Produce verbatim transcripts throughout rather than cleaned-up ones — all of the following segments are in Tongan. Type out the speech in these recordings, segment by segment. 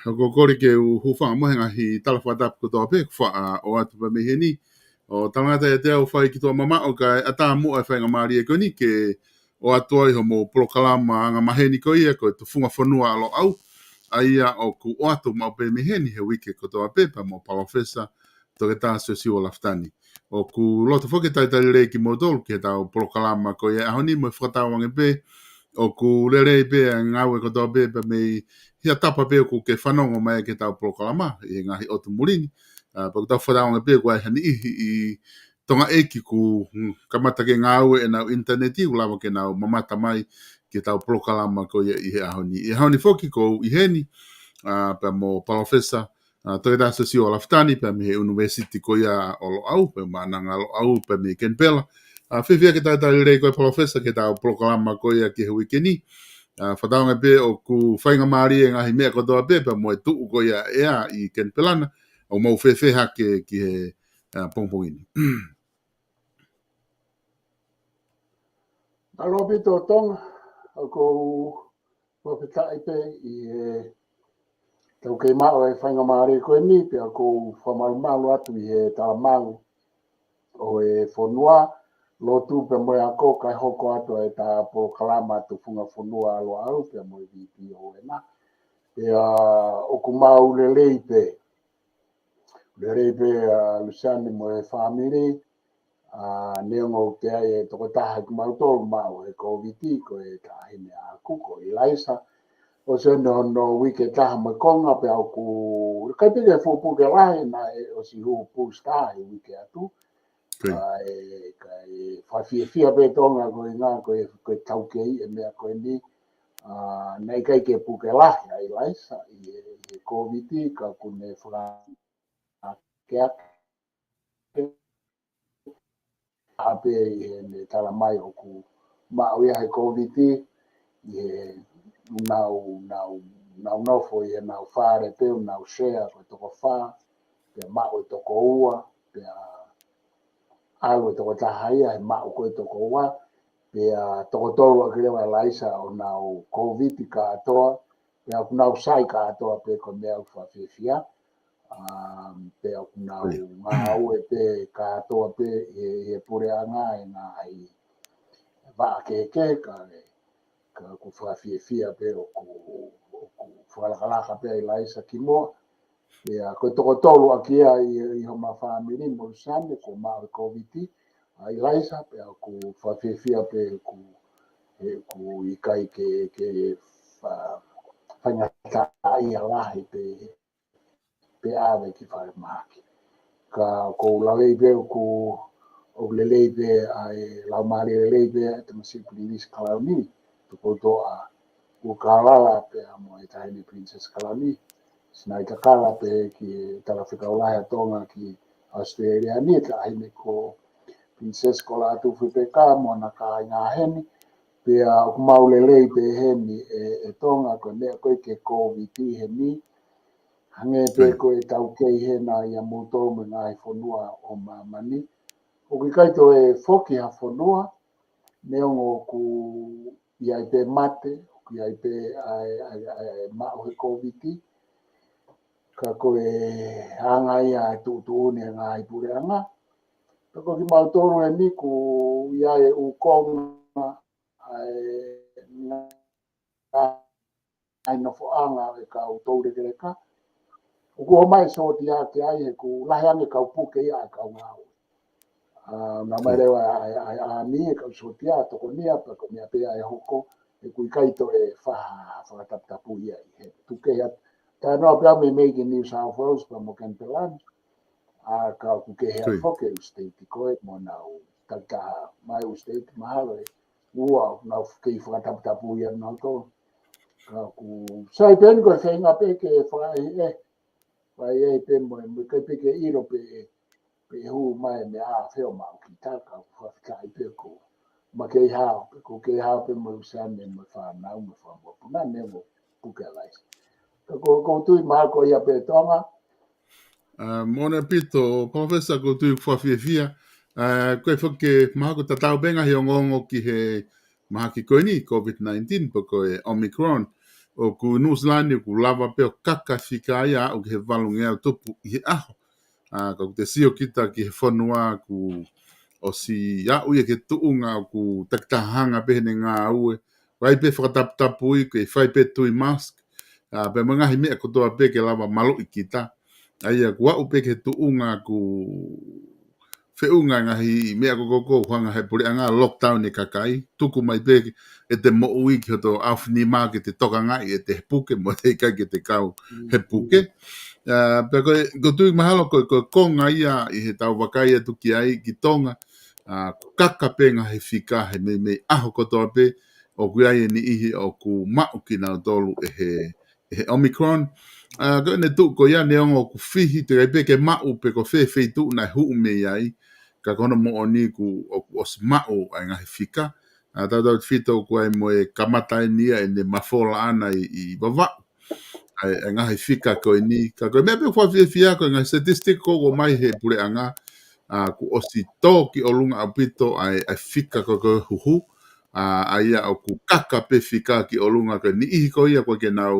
ʻOku ou kole ke u hūfanga mo e ngaahi tala fakatapu kotoa pē, kuo faʻa ʻoatu pē mei heni. ʻO talangata ʻiate au fai ki tuʻa mamaʻo kae ʻatā muʻa e faingamālie ko eni ke ʻoatu ai hoʻomou polokalama angamaheni ko ia ko e Tufunga Fonua ʻa Loʻau. ʻA ia ʻoku ʻoatu maʻu pē mei heni he uike kotoa pē pea mo Palōfesa Toketā Siosiua Lafitani. ʻOku loto foki ke talitali lelei kimoutolu ki heʻetau polokalama ko ia ʻaho ni mo e fakatauange pē ʻoku lelei pē ʻa e ngāue kotoa pē pea mei he ʻatā pē ʻoku ke fanongo mai ki heʻetau polokalama ʻi he ngaahi ʻotu muli ni. ʻA, pea ʻoku tau fakatauange pē ʻoku ʻi ai ha niʻihi ʻi Tonga ʻEiki ʻoku, mm, kamata ke ngāue ʻenau ʻinitaneti, ʻoku lava ke nau mamata mai ki heʻetau polokalama ko ia ʻi he ʻaho ni. ʻI he ʻaho ni foki ʻoku ou ʻi heni, ʻa, pea mo Palōfesa, ʻa, Toketā Siosiua Lafitani, pea mei he ʻUnivēsiti ko ia ʻo Loʻau, pea Maʻananga Loʻau, pea mei Kenipela. ʻA, fiefia ke talitali lelei koe Palōfesa ki heʻetau polokalama ko ia ki he uike ni. ʻA, fakatauange pē ʻoku faingamālie e ngaahi meʻa kotoa pē, pea mo e tuʻu ko ia ʻea ʻi Kenipela na, ʻoku mou fēfē hake ki he, ʻa, pongipongi ni. Mālō ʻaupito Tonga, ʻoku ou fakafetaʻi pē ʻi heʻetau kei maʻu e faingamālie ko eni, pea ʻoku ou fakamalumalu atu ʻi he talamalu ʻo e fonua, lotu pea mo e ako kae hoko atu ʻa ʻeta polokalama Tufunga Fonua ʻa Loʻau pea mo e VPON. Pea ʻoku mau lelei pē, lelei pē ʻa Luseane mo e fāmili, ʻa, neongo ʻoku ʻi ai e tokotaha kimautolu maʻu e Kōviti, ko e taʻahine ʻaʻaku ko ʻIlaisa. ʻOsi ʻi ai hono uike ʻe taha mo e konga pea ʻoku, ʻikai pē ke fuʻu puke lahi naʻe ʻosi hū booster he uike atu. Kae, kae fakafiefia pē Tonga ko e ʻuhinga ko e, ko e taukei e meʻa ko eni. ʻA, naʻe ʻikai ke puke lahi ʻa ʻIlaisa ʻi he, ʻi he Kōviti ka ʻoku ne faka- ke ake ʻa pē ʻi heʻene tala mai ʻoku maʻu ia he Kōviti, ʻi heʻenau, nau, nau nofo ʻi heʻenau fale pē ʻoku nau share ko e toko fā, pea maʻu e toko ua, pea ʻalu e tokotaha ia he maʻu ko e toko ua, pea toko tolu ʻaki leva ʻIlaisa ʻo nau Kōviti kātoa, pea ʻoku nau sai kātoa pē ko e meʻa ʻoku fakafiefia. Um, pea ʻoku nau ngāue pē kātoa pē ʻi he, ʻi he puleʻanga ʻi he ngaahi vaʻa kehekehe ka, ka ʻoku fakafiefia pē ʻoku, ʻoku fakalakalaka pē ʻa ʻIlaisa kimuʻa. Pea ko e toko tolu ʻaki ia ʻi, ʻi homa fāmili mo Luseane kuo maʻu e Kōviti, ʻa ʻIlaisa, pea ʻoku fakafiefia pē ʻoku, ʻoku ʻikai ke, ke fa-, faingataʻaʻia lahi pē, pē ʻave ki falemahaki. Ka ʻoku ou lave pē ʻoku, ʻoku lelei pē ʻa e laumālie lelei pē ʻa e tamasiʻi Pilinisi Kalauni, Tupoutoʻa Uakālala pea mo e taʻahine Princess Kalauni. Sinaitakala pē ki he talafekau lahi ʻa Tonga ki ʻAositelēlia ni, taʻahine ko Pilinisesi ko Lātūfuipeka mo ʻena kāinga heni. Pea ʻoku mau lelei pē heni ʻe, ʻe Tonga ko e meʻa ko ē ki he Kōviti heni. Hangē pē ko e taukei hena ia moutolu mo e ngaahi fonua ʻo māmani. ʻOku ʻikai toe foki ha fonua, neongo ʻoku ʻi ai pē mate, ʻoku ʻi ai pē ʻa e, ʻa e, ʻa e maʻu he Kōviti. Ka ko e anga ia e tuʻutuʻuni e ngaahi puleʻanga. Ka ko kimautolu eni ʻoku ʻi ai e ʻū konga ʻa e ngaahi nofoʻanga e kau toulekeleka. ʻOku ʻomai e sōtia ki ai he ʻoku lahi ange kau puke ia ʻa e kau ngāue. ʻA, naʻa mai leva ʻa e, ʻa e, ʻa e ʻāmi e kau sōtia, tokonia, pea ko e meʻa pē ia ʻe hoko, he ʻoku ʻikai toe fai ha fakataputapui ia ʻi he tuke ia. Talanoa pē au meimei ki New South Wales, pea mo Kenipela ni. ʻA, ka ʻoku kehe ʻa e foki e ʻū state ko ē mo nau takitaha mai ʻū state mahalo ʻe ua, nau kei fakataputapui ia nautolu. Ka ʻoku sai pē eni ko e feinga pē ke fai ē, fai ē pē mo, mo ʻikai pē ke ʻilo pē, pē hū mai e meʻa ʻa feo maʻu kita, ka ʻoku fakafetaʻi pē ko ma kei hao, pē ko kei hao pē mo e ʻū siane mo e fānau mo e fanga mokopuna neongo puke ʻa laisi. Ka ko, ko e tui mahalo ko ia pē Tonga. ʻA, moʻoni ʻaupito, Professor, ko e tui ʻoku fakafiefia. ʻA, ko e foki mahalo ʻoku tatau pē ngaahi ongoongo ki he mahaki ko eni, Covid nineteen, pe ko e Omicron. ʻOku Nuʻusila ni ʻoku lava pē ʻo kaka fika ia ʻo aʻu ki he valungeau tupu ʻi he ʻaho. ʻA, ka ʻoku te sio kita ki he fonua ʻoku ʻosi aʻu ia ki he tuʻunga ʻoku takitaha hanga pē heʻene ngāue. ʻOku ʻi ai pē fakataputapui, kei fai pē tui mask. ʻA, pea mo e ngaahi meʻa kotoa pē ke lava maluʻi kita. ʻA ia ʻoku aʻu pē ki he tuʻunga ʻoku feʻunga ngaahi meʻa ko ē ʻoku hanga he puleʻanga lockdown e kakai. Tuku mai pē ʻete moʻui ki hoto ʻaofinima ke te tokangaʻi ʻete puke mo ʻete ʻikai ke te kau he puke. ʻA, pea ko e, ko e tui mahalo ko e, ko e konga ia ʻi heʻetau vakai atu ki ai ki Tonga. ʻA, ʻoku kaka pē ngaahi fika he meimei ʻaho kotoa pē ʻoku ʻi ai e niʻihi ʻoku maʻu kinautolu ʻe he, ʻe he Omicron. ʻA, ko ʻene tuʻu ko ia neongo ʻoku fihi teʻeki ai pē ke maʻu pe ko fē feituʻu naʻe hū mei ai. Ka ko hono moʻoni ʻoku, ʻoku ʻosi maʻu ʻa e ngaahi fika. ʻA, tautautefito ʻoku ʻi ai mo e kamata eni ia ʻene mafola ʻana ʻi, ʻi Vavaʻu. ʻA e, ʻa e ngaahi fika ko eni. Ka ko e meʻa pē ʻoku fakafiefia ko e ngaahi statistic ʻoku ʻomai he puleʻanga. ʻA, ʻoku ʻosi tō ki ʻolunga ʻaupito ʻa e, ʻa e fika ko ē ko e huhu. ʻA, ʻa ia ʻoku kaka pē fika ki ʻolunga ko e niʻihi ko ia ʻoku ʻikai ke nau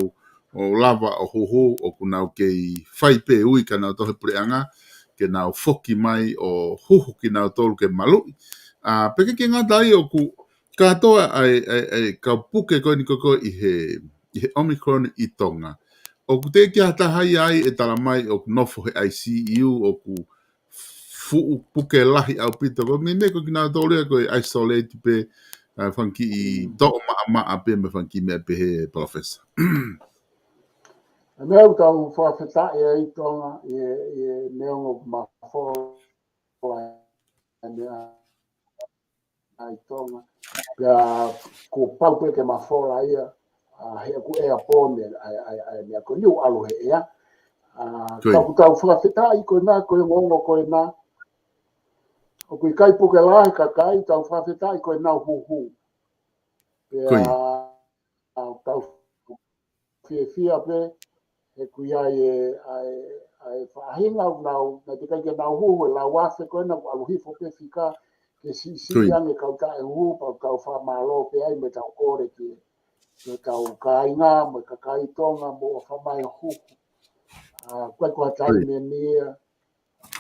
ʻo lava ʻo huhu, ʻoku nau kei fai pē ui kia nautolu he puleʻanga, ke nau foki mai ʻo huhu kinautolu ke maluʻi. ʻA, pea ʻikai ke ngata ai ʻoku kātoa ʻa e, ʻa e, ʻa e kau puke ko eni ko ē ko ē ʻi he, ʻi he Omicron ʻi Tonga. ʻOku teʻeki ai ha taha ia ai ʻe tala mai ʻoku nofo he I C U, ʻoku fuʻu puke lahi ʻaupito. Ko e meimei ko kinautolu ia ko e isolate pē, ʻa, fanga kiʻi toʻo maʻamaʻa pē mo e fanga kiʻi meʻa pehē, Professor. ʻA e meʻa ʻoku tau fakafetaʻi ai Tonga, ʻi he, ʻi he neongo ʻoku mafola ʻa e meʻa ʻi Tonga. Pea kuo pau pē ke mafola ia, ʻa, he ʻoku ʻea pō mei ai, ʻa e, ʻa e, ʻa e meʻa ko eni ʻoku ʻalu he ʻea. ʻA, ka ʻoku tau fakafetaʻi ko ena, ko e ongoongo ko ena. ʻOku ʻikai puke lahi kakai, tau fakafetaʻi ko ʻenau huhu. Pea ʻoku tau fiefia pē, he ʻoku ʻi ai e, ʻa e, ʻa e faʻahinga ʻoku nau, naʻe teʻeki ai ke nau huhu, e lau afe ko ena ʻoku ʻalu hifo pē fika, ke siʻisiʻi ange kau taʻehuhu, pea ʻoku tau fakamālō pē ai mo ʻetau kole ki he, ki heʻetau kāinga, mo e kakai Tonga, mou ʻofa mai ʻo huhu. ʻA, ʻoku ʻikai ko ha taimi eni ia,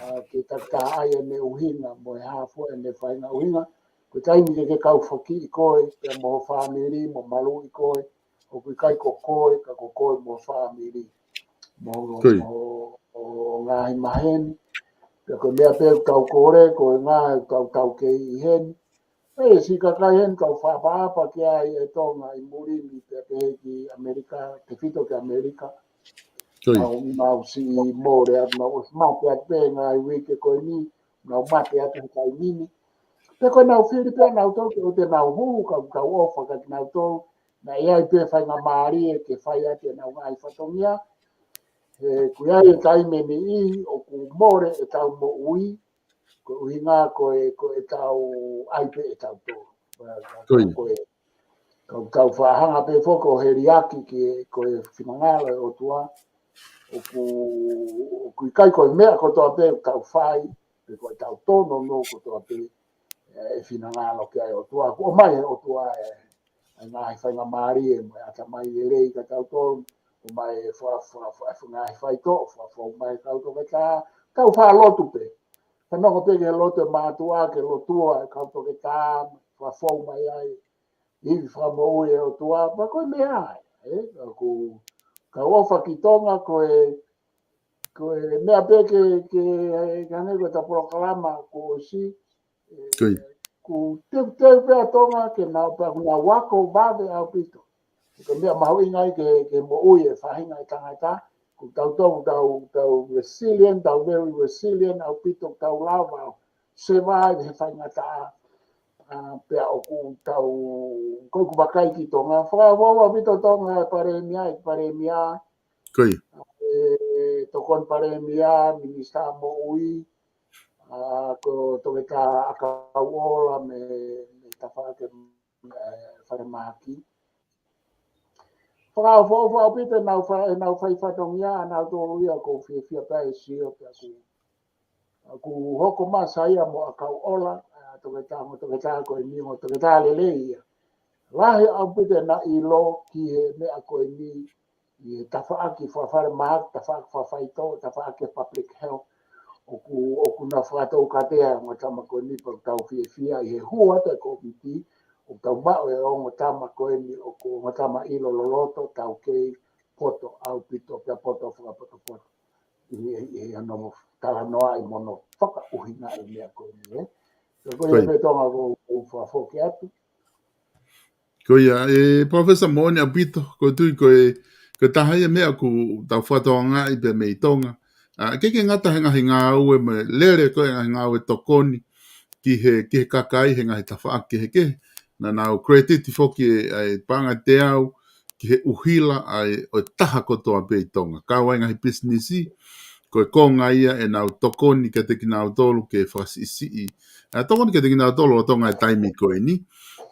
ʻa, ke takitaha ʻai ʻene ʻuhinga, mo e hā fua ʻene faʻahinga ʻuhinga. Ko e taimi ke ke kau foki ʻi koe, pea mo ho fāmili, mo maluʻi koe, ʻoku ʻikai ko koe, ka ko koe mo ho fāmili. Mo, mo, mo, mo ngaahi maheni. Pea ko e meʻa pē ʻoku tau kole, ko e ngaahi ʻoku tau taukei ʻi heni. ʻE, siʻi kakai heni kau fakaʻapaʻapa ki ai ʻe Tonga ʻi muli ni pea pehē ki ʻAmelika, tefito ki ʻAmelika. Mau, mau siʻi mole atu, mau ʻosi mate atu pē ngaahi uike ko eni, mau mate atu he taimi ni. Pea ko ʻenau fili pē ʻanautolu ke ʻoua te nau huhu, ka ʻoku tau ʻofa kia kinautolu, naʻe ʻi ai pē faingamālie ke fai atu ʻenau ngaahi fatongia. He ʻoku ʻi ai e taimi ʻe niʻihi ʻoku mole ʻetau moʻui, ko e ʻuhinga ko e, ko ʻetau ʻai pē ʻetautolu. Ko ia. Ko e, ka ʻoku tau faʻa hanga pē foki ʻo heliaki ki he, ko e finangalo ʻo e ʻOtua, ʻoku, ʻoku ʻikai ko e meʻa kotoa pē ʻoku tau fai, pe ko ʻetau tōnounou kotoa pē, ʻe finangalo ki ai ʻOtua. ʻOku ʻomai ʻe ʻOtua e, e ngaahi faingamālie mo e ʻatamai lelei kia tautolu, ʻomai e fa-, fa-, fa-, fa-, ngaahi faitoʻo, fa-, fou mai kau toketā, tau faʻa lotu pē. Fanongo pē ki he lotu ʻa e mātuʻa, ki he lotua ʻa e kau toketā, fa-, fou mai ai, ivi fakamoʻui ʻe ʻOtua, pea ko e meʻa ai, ē? ʻOku, kau ʻofa ki Tonga, ko e, ko e meʻa pē ke, ke, ke hangē ko ʻeta polokalama kuo ʻosi, ē, Ko ia. ʻoku teuteu pē ʻa Tonga ke nau pea, ʻoku nau ako vave ʻaupito. Ko e meʻa mahuʻinga ia ke, ke moʻui e faʻahinga ʻo e tangata, ʻoku tau, tau, tau, tau resilient, tau very resilient ʻaupito, tau lava ʻo survive he faingataʻa. ʻA, pea ʻoku tau, ko ʻeku vakai ki Tonga, fakaʻofoʻofa ʻaupito Tonga, e palēmia, e palēmia, Ko ia. e tokoni palēmia, minisitā moʻui, ʻa, ko Toketā ʻAkauʻola mei, mei tafaʻaki, e, falemahaki. Fakaʻofoʻofa ʻaupito ʻenau fa-, ʻenau fai fatongia, ʻanautolu ia ʻoku ou fiefia pē ʻi he sio pē ʻaku. ʻOku hoko mai ʻa Saia mo ʻAkauʻola, ʻa, toketā, mo toketā ko eni, mo toketā lelei ia. Lahi ʻaupito ʻena ʻilo ki he meʻa ko eni, ʻi he tafaʻaki fakafalemahaki, tafaʻaki fakafaitoʻo, tafaʻaki public health. ʻOku, ʻoku na fakatokanga ʻa e ongo tama ko eni pea ʻoku tau fiefia ʻi he hū atu e Kōviti, ʻoku tau maʻu e ongo tama ko eni, ʻoku ongo tama ʻilo loloto, taukei, poto ʻaupito, pea poto fakapotopoto. ʻI he, ʻi he ʻenau talanoaʻi mo hono fakaʻuhingaʻi e meʻa ko eni, ē. Ka ko ia Ko ia. pē Tonga ʻoku ou, ou fakafoki atu. Ko ia, e, Professor, moʻoni ʻaupito, ʻoku ou tui ko e, ko e taha ia e meʻa ʻoku tau fakatokangaʻi pē mei Tonga. ʻA, ʻikai ke ngata he ngaahi ngāue mo e lele ko ē ngaahi ngāue tokoni ki he, ki he kakai he ngaahi tafaʻaki kehekehe. Naʻa nau credit foki e, e paʻanga teau ki he ʻuhila ʻa e, ʻo e taha kotoa pē ʻi Tonga. Kau ai ngaahi pisinisi, ko e konga ia ʻenau tokoni kiate kinautolu ke fakasiʻisiʻi. ʻA, tokoni kiate kinautolu ʻo Tonga e taimi ko eni.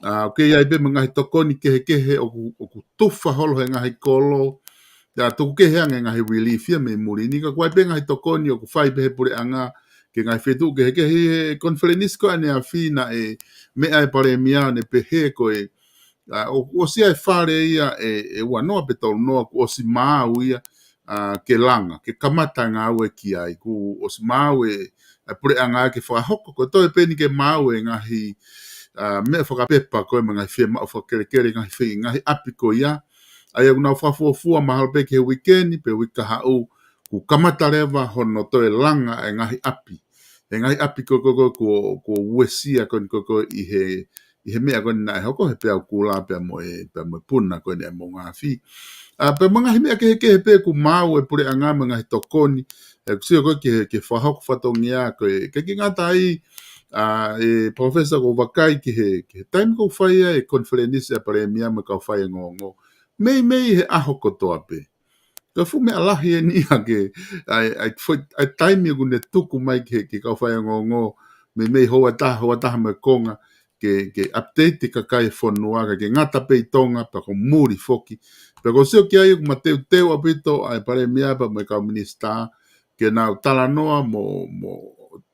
ʻA, ʻoku ʻi ai pē mo e ngaahi tokoni kehekehe ʻoku, ʻoku tufa holo he ngaahi kolo. ʻA, tuku kehe ange ngaahi relief ia mei muli ni, ka ʻoku ʻi ai pē ngaahi tokoni ʻoku fai pē he puleʻanga ki he ngaahi feituʻu kehekehe. ʻI he konifelenisi ko ē ʻaneafi naʻe meʻa e palēmia ʻo ne pehē ko e, ʻa, ʻo, ʻosi ʻa e fale ia ʻe, ʻe ua noa pe tolu noa kuo ʻosi maau ia, ʻa, ke langa, ke kamata e ngāue ki ai, kuo ʻosi maau e, ʻa e puleʻanga ke fakahoko, ko e toe pē eni ke maau e ngaahi, ʻa, meʻa fakapepa ko ē mo e ngaahi fiemaʻu fakakelekele, ngaahi fei, ngaahi ʻapi ko ia. ʻA ia ʻoku nau fakafuofua mahalo pē ki he uike ni, pe uike kahaʻu, kuo kamata leva hono toe langa e ngaahi ʻapi. He ngaahi ʻapi ko, ko, ko, kuo, kuo uesia ko eni ko, ko ʻi he, ʻi he meʻa ko eni naʻe hoko he peau kula pea mo e, pea mo e puna ko eni ʻa e moʻunga afi. ʻA, pea mo e ngaahi meʻa kehekehe pē kuo maau e puleʻanga mo e ngaahi tokoni, ʻoku sio ko ē ki he, ki he fakahoko fatongia ko ē, ʻikai ke ngata ai, ʻa, e Professor, ʻoku ou vakai ki he, ki he taimi ʻoku fai ai e konifelenisi ʻa e palēmia mo e kau faiongoongo. Meimei he ʻaho kotoa pē. Ko e fuʻu meʻa lahi eni ia ke, ʻa e, ʻa e, ʻa e taimi ʻoku ne tuku mai ki he, ki he kau faiongoongo, meimei houa ʻe taha, houa ʻe taha mo e konga, ke, ke update e kakai e fonua, ʻikai ke ngata pē ʻi Tonga, pea ko muli foki. Pea ʻoku ou sio ki ai ʻoku mateuteu ʻaupito ʻa e palēmia pea mo e kau minisitā, ke nau talanoa mo, mo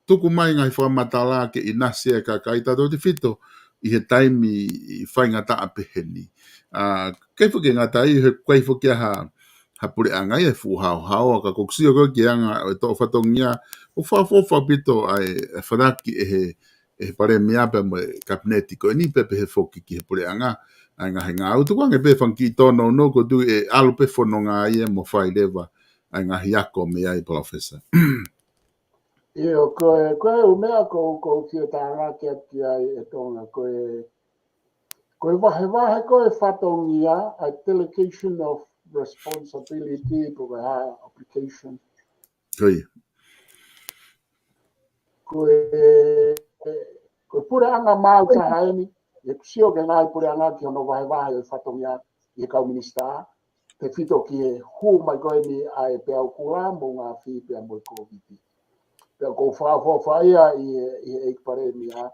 tuku mai ngaahi fakamatala ke ʻinasi e kakai, tautautefito ʻi he taimi faingataʻa pehē ni. ʻA, ʻikai foki ke ngata ai, he ʻikai foki ha, ha puleʻanga ia ʻe fuʻu haohaoa, ka ʻoku ou sio ko ē ki he anga ʻo e toʻo fatongia, ʻoku fakaʻofoʻofa ʻaupito ʻa e, e fanaaki ʻe he, ʻe he palēmia pea mo e kapineti ko eni pea pehē foki ki he puleʻanga, ʻa e ngaahi ngāue. Tuku ange pē fanga kiʻi tōnounou, ʻoku ou tui ʻe ʻalu pē fononga ia mo fai leva ʻa e ngaahi ako mei ai, Professor. ʻIo, ko e, ko e ʻū meʻa ʻoku, ʻoku ou fie tānaki atu ki ai ʻe Tonga, ko e, ko e vahevahe ko ē fatongia, ʻa e delegation of responsibility, pe ko e hā, obligation. Ko ia. Ko e, ko e puleʻanga maau taha eni, ʻoku sio ki he ngaahi puleʻanga ki hono vahevahe ʻo e fatongia ʻi he kau minisitā. tefito ki he hū mai ko eni ʻa e peau kula, moʻunga afi pea mo e Kōviti. Pea ʻoku ou fakaʻofoʻofa ia ʻi he, ʻi he ʻEiki Palēmia,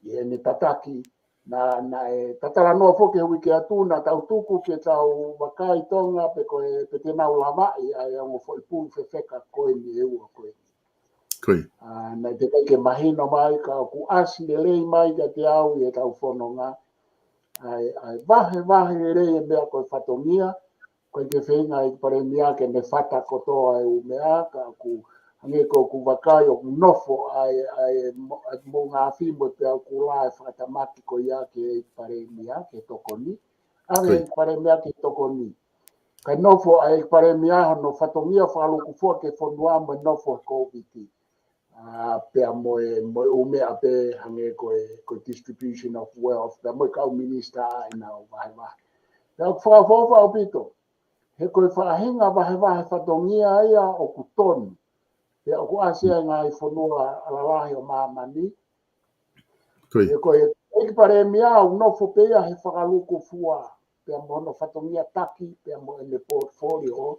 ʻi heʻene tataki, naʻa, naʻe tatalanoa foki he uike atu, naʻa tau tuku ke tau vakai Tonga pe ko e, pe te nau lavaʻi ʻa e ongo foʻi pulu fefeka ko eni ʻe ua ko eni. Ko ia. ʻA, naʻe teʻeki ke mahino mai ka ʻoku ʻasi lelei mai kiate au ʻi heʻetau fononga ʻa e, ʻa e vahevahe lelei e meʻa ko e fatongia, ko e ke feinga ʻEiki Palēmia ke ne fata kotoa e ʻū meʻa, ka ʻoku hangē ko ʻeku vakai ʻoku nofo ʻa e, ʻa e mo-, ʻa e moʻunga afi mo e peau kula ʻi he fakatamaki ko ia ki he ʻEiki Palēmia ke tokoni. ʻA e ʻEiki Palēmia ke tokoni. Kae nofo ʻa e ʻEiki Palēmia hono fatongia fakalukufua ki he fonua mo e nofo he Kōviti. ʻA, pea mo e, mo e ʻū meʻa pē hangē ko e, ko e distribution of wealth, pea mo e kau minisitā ʻenau vahevahe. Pea ʻoku fakaʻofoʻofa ʻaupito, he ko e faʻahinga vahevahe fatongia ia ʻoku tonu. Pea ʻoku ʻasi ai ngaahi fonua lalahi ʻo māmani. Ko ia. He ko e ʻEiki Palēmia ʻoku nofo pē ia he fakalukufua, pea mo hono fatongia taki, pea mo ʻene portfolio,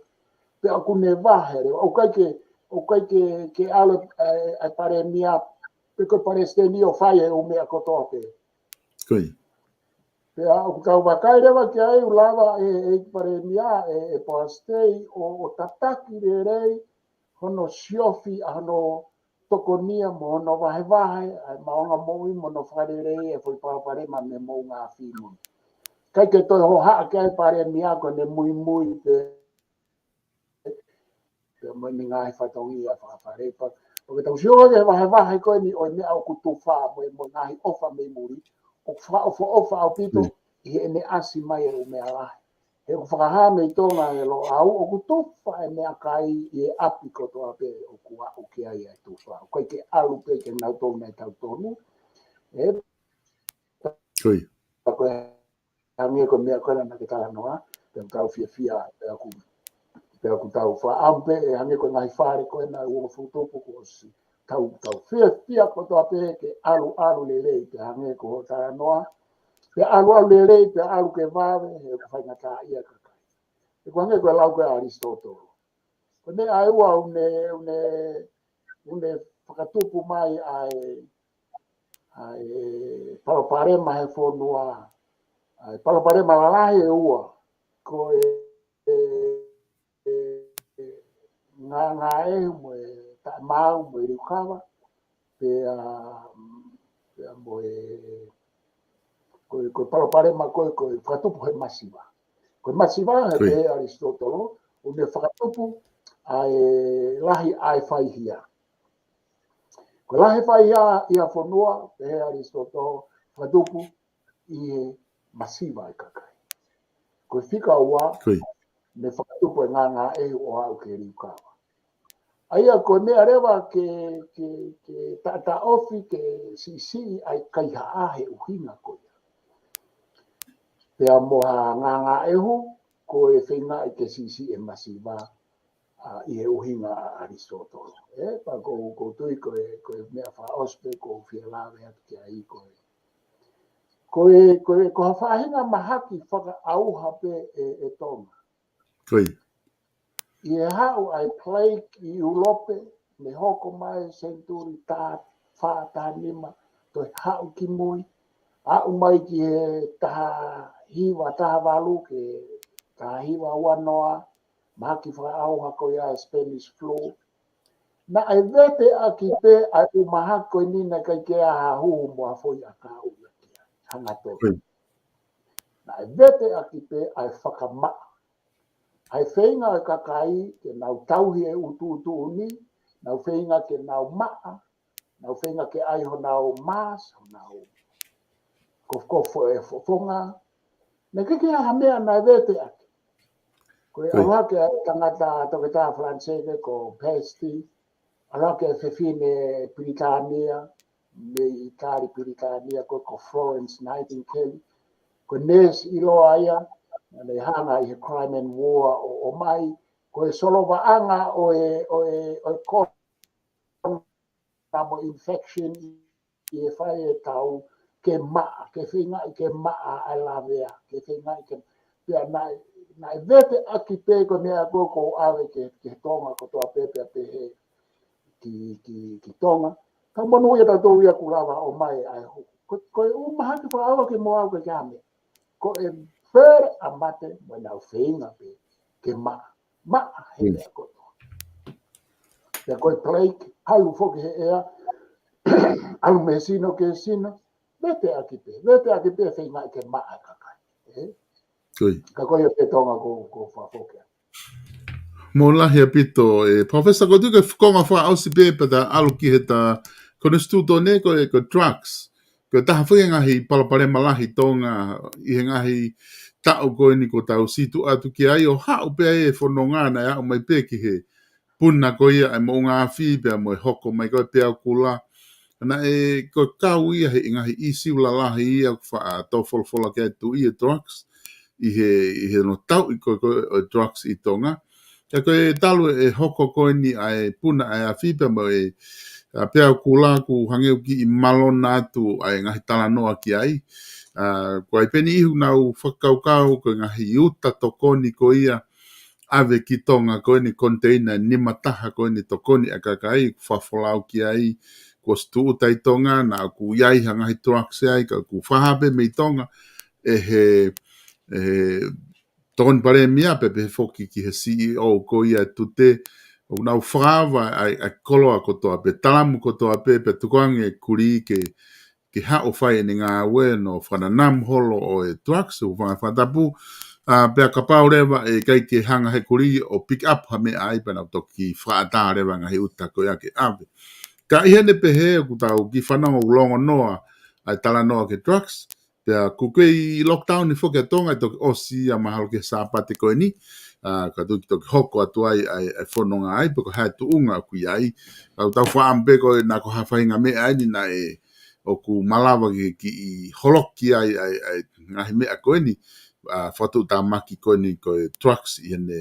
pea ʻoku ne vahe leva, ʻoku ʻikai ke, ʻoku ʻikai ke, ke ʻalu e, e Palēmia, pe ko e Palesiteni ʻo fai e ʻū meʻa kotoa pē. Ko ia. Pea ʻoku tau vakai leva ki ai ʻoku lava e, e Palēmia, e, e Palesiteni ʻo, ʻo tataki lelei, hono siofi ʻa hono tokonia mo hono vahevahe ʻa e maʻuʻanga moʻui mo hono fakalelei e foʻi palopalema mei he moʻunga afi mo. ʻIkai ke toe hohaʻa ki ai e Palēmia ko ʻene muimui pē, pea mo ʻene ngaahi fatongia fakafale. Pea, pea ke tau sio ki he vahevahe ko eni ʻo e meʻa ʻoku tufa mo e, mo e ngaahi ʻofa mei muli, ʻoku fakaʻofoʻofa ʻaupito ʻi heʻene ʻasi mai e ʻū meʻa lahi. He ʻoku fakahā mei Tonga ʻe Loʻau ʻoku tufa e meʻakai ʻi he ʻapi kotoa pē ʻoku aʻu ki ai e tufa. ʻOku ʻikai ke ʻalu pē ke nau tonu e tau tonu. ʻE, Ko ia. pea ko e hangē ko e meʻa ko ena naʻa ke talanoa, pea ʻoku tau fiefia, pea ʻoku, pea ʻoku tau faʻa pē, ʻe hangē ko e ngaahi fale ko ena ʻoku fokotuʻu kuo ʻosi. Tau, tau fiefia kotoa pē ke ʻalu, ʻalu lelei, pea hangē ko hoʻo talanoa, pea ʻalu, ʻalu lelei, pea ʻalu ke vave, he ʻoku faingataʻaʻia e kakai. He ko e hangē ko e lau ko ē ʻa ʻAlisitōtolo. Ko e meʻa ʻe ua ʻoku ne, ʻoku ne, ʻoku ne fakatupu mai ʻa e, ʻa e palopalema he fonua, ʻa e palopalema lalahi ʻe ua, ko e, e, e ngāngāʻehu mo e taʻemaau mo e liukava, pea, pea mo e, ko e, ko e palopalema ko e, ko e fakatupu he masiva. Ko e masiva, he pehē ʻe ʻAlisitōtolo, ʻoku ne fakatupu ʻa e lahi ʻa e faihia. Ko e lahi e faihia ʻi ha fonua, pehē ʻe ʻAlisitōtolo, fakatupu ʻi he masiva e kakai. Ko e fika ua, ne fakatupu e ngāngāʻehu ʻo aʻu ki he liukava. ʻA ia ko e meʻa leva ke, ke, ke taʻataʻofi, ke siʻisiʻi ʻa e kaihaʻa he ʻuhinga ko ia. Pea mo ha ngāngāʻehu, ko e feingaʻi ke siʻisiʻi e masiva, ʻa, ʻi he ʻuhinga ʻa ʻAlisitōtolo. ʻE, pea ʻoku ou, ʻoku ou tui ko e, ko e meʻa fakaʻosi pē ʻoku ou fie lave atu ki ai ko e. Ko e, ko e, ko ha faʻahinga mahaki fakaʻauha pē ʻe, ʻe Tonga. Ko ia. ʻI he haʻu ʻa e plague ʻi ʻIulope, ne hoko mai senituli taha fā, taha nima, toe haʻu ki mui, aʻu mai ki he taha hiva, taha valu ki he taha hiva ua noa, mahaki fakaʻauha ko ia e Spanish flu. Naʻe veteʻaki pē ʻa e ʻū mahaki ko eni naʻe ʻikai ke ʻi ai ha huhu mo ha foʻi ʻakau ia ki ai, hangatonu. Naʻe veteʻaki pē ʻa e fakamaʻa. ʻA e feinga ʻa e kakai ke nau tauhi e ʻutuʻutu ni, nau feinga ke nau maʻa, nau feinga ke ʻai honau mask, honau kofokofo e fofonga. Naʻe ʻikai ke ʻi ai ha meʻa naʻe veteʻaki. Ko e ʻalu hake ʻa e tangata toketā Falanisē ko Pasteur, ʻalu hake e fefine Pilitānia, mei ʻItali Pilitānia ko, ko Florence Nightingale. Ko e neesi ʻiloa ia, naʻe hanga ʻi he Crimean War ʻo, ʻomai, ko e solovaʻanga ʻo e, ʻo e, ʻo e ko na mo infection ʻi he fai e tau ke maʻa, ke feingaʻi ke maʻa ʻa e lavea, ke feingaʻi ke pea naʻe, naʻe vete ʻaki pē ko e meʻa ko ē ʻoku ʻave ki he, ki he Tonga kotoa pē pea pehē ki, ki, ki Tonga. Ka monūʻia tautolu ia kuo lava ʻo ʻomai ʻa e hu-, ko, ko e ʻū mahaki fakaʻauha ke mo au ke ame. Ko e fere a mate mo e nau feinga pē ke maʻa. Maʻa he meʻa kotoa. Pea ko e plague, ʻalu foki he ʻea, ʻalu mei he sino ki he sino, vete ʻaki pē, vete ʻaki pē feinga ke maʻa kakai. ʻE? Ka ko ia pē Tonga ko, ko fakafoki. Mou lahi ʻaupito, ʻe, Professor, ko e tuʻu ki he konga fakaʻosi pē, pea ta ʻalu ki he ta konisitūtone ko e, ko e drugs. Ko e taha foki e ngaahi palopalema lahi Tonga ʻi he ngaahi taʻu ko eni kuo tau sītuʻa atu ki ai ʻo haʻu pē ai e fononga naʻe aʻu mai pē ki he puna ko ia ʻa e moʻunga afi pea mo e hoko mai ko e peau kula. Naʻe ko e kau ia he ngaahi ʻīsiu lalahi ia ʻoku faʻa tō folofola ki ai e tuʻi e drugs ʻi he, ʻi he no tauʻi ko e, ko e drugs ʻi Tonga. Ka ko e talu e hoko ko eni ʻa e puna ʻa e afi pea mo e, ʻa, peau kula kuo hangē ʻoku kiʻi malona atu ʻa e ngaahi talanoa ki ai. ʻA, ko ai pē eni ʻoku nau fakakaukau ko e ngaahi uta tokoni ko ia ʻave ki Tonga ko eni, koniteina nima taha ko eni tokoni ʻa e kakai, kuo fakafolau ki ai, kuo ʻosi tūʻuta ʻi Tonga, naʻa ʻoku ʻi ai ha ngaahi drugs ai, ka kuo fakahā pē mei Tonga ʻe he, ʻe he Tokoni Palēmia pea pehē foki ki he C E O ko ia ʻa e tute, ʻoku nau fakaava ʻa e, ʻa e koloa kotoa pē, talamu kotoa pē, pea tukuange e kulī ke, ke haʻu ʻo fai ʻene ngāue ʻo fakananamu holo ʻo e drugs, ʻo fanga fakatapu, ʻa, pea kapau leva ʻe ʻikai ke hanga he kulī ʻo pick up ha meʻa ai pea nau toki fakaʻatā leva ngaahi uta ko ia ke ʻave. Ka ʻi heʻene pehē ʻoku tau kiʻi fanongo ʻoku longonoa ʻa e talanoa ki he drugs, pea ʻoku kei lockdown ni foki ʻa Tonga ʻe toki ʻosi ia mahalo ki he Sāpate ko eni, ʻa, ka toki toki hoko atu ai ʻa e, ʻa e fononga ai, pe ko e hā e tuʻunga ʻoku ʻi ai. Ka ʻoku tau faʻamu pē ko e naʻa ko ha faʻahinga meʻa eni naʻe ʻoku malava ke, ke kiʻi holoki ai ʻa e, ʻa e ngaahi meʻa ko eni, ʻa, fakatuʻutāmaki ko eni ko e drugs ʻi heʻene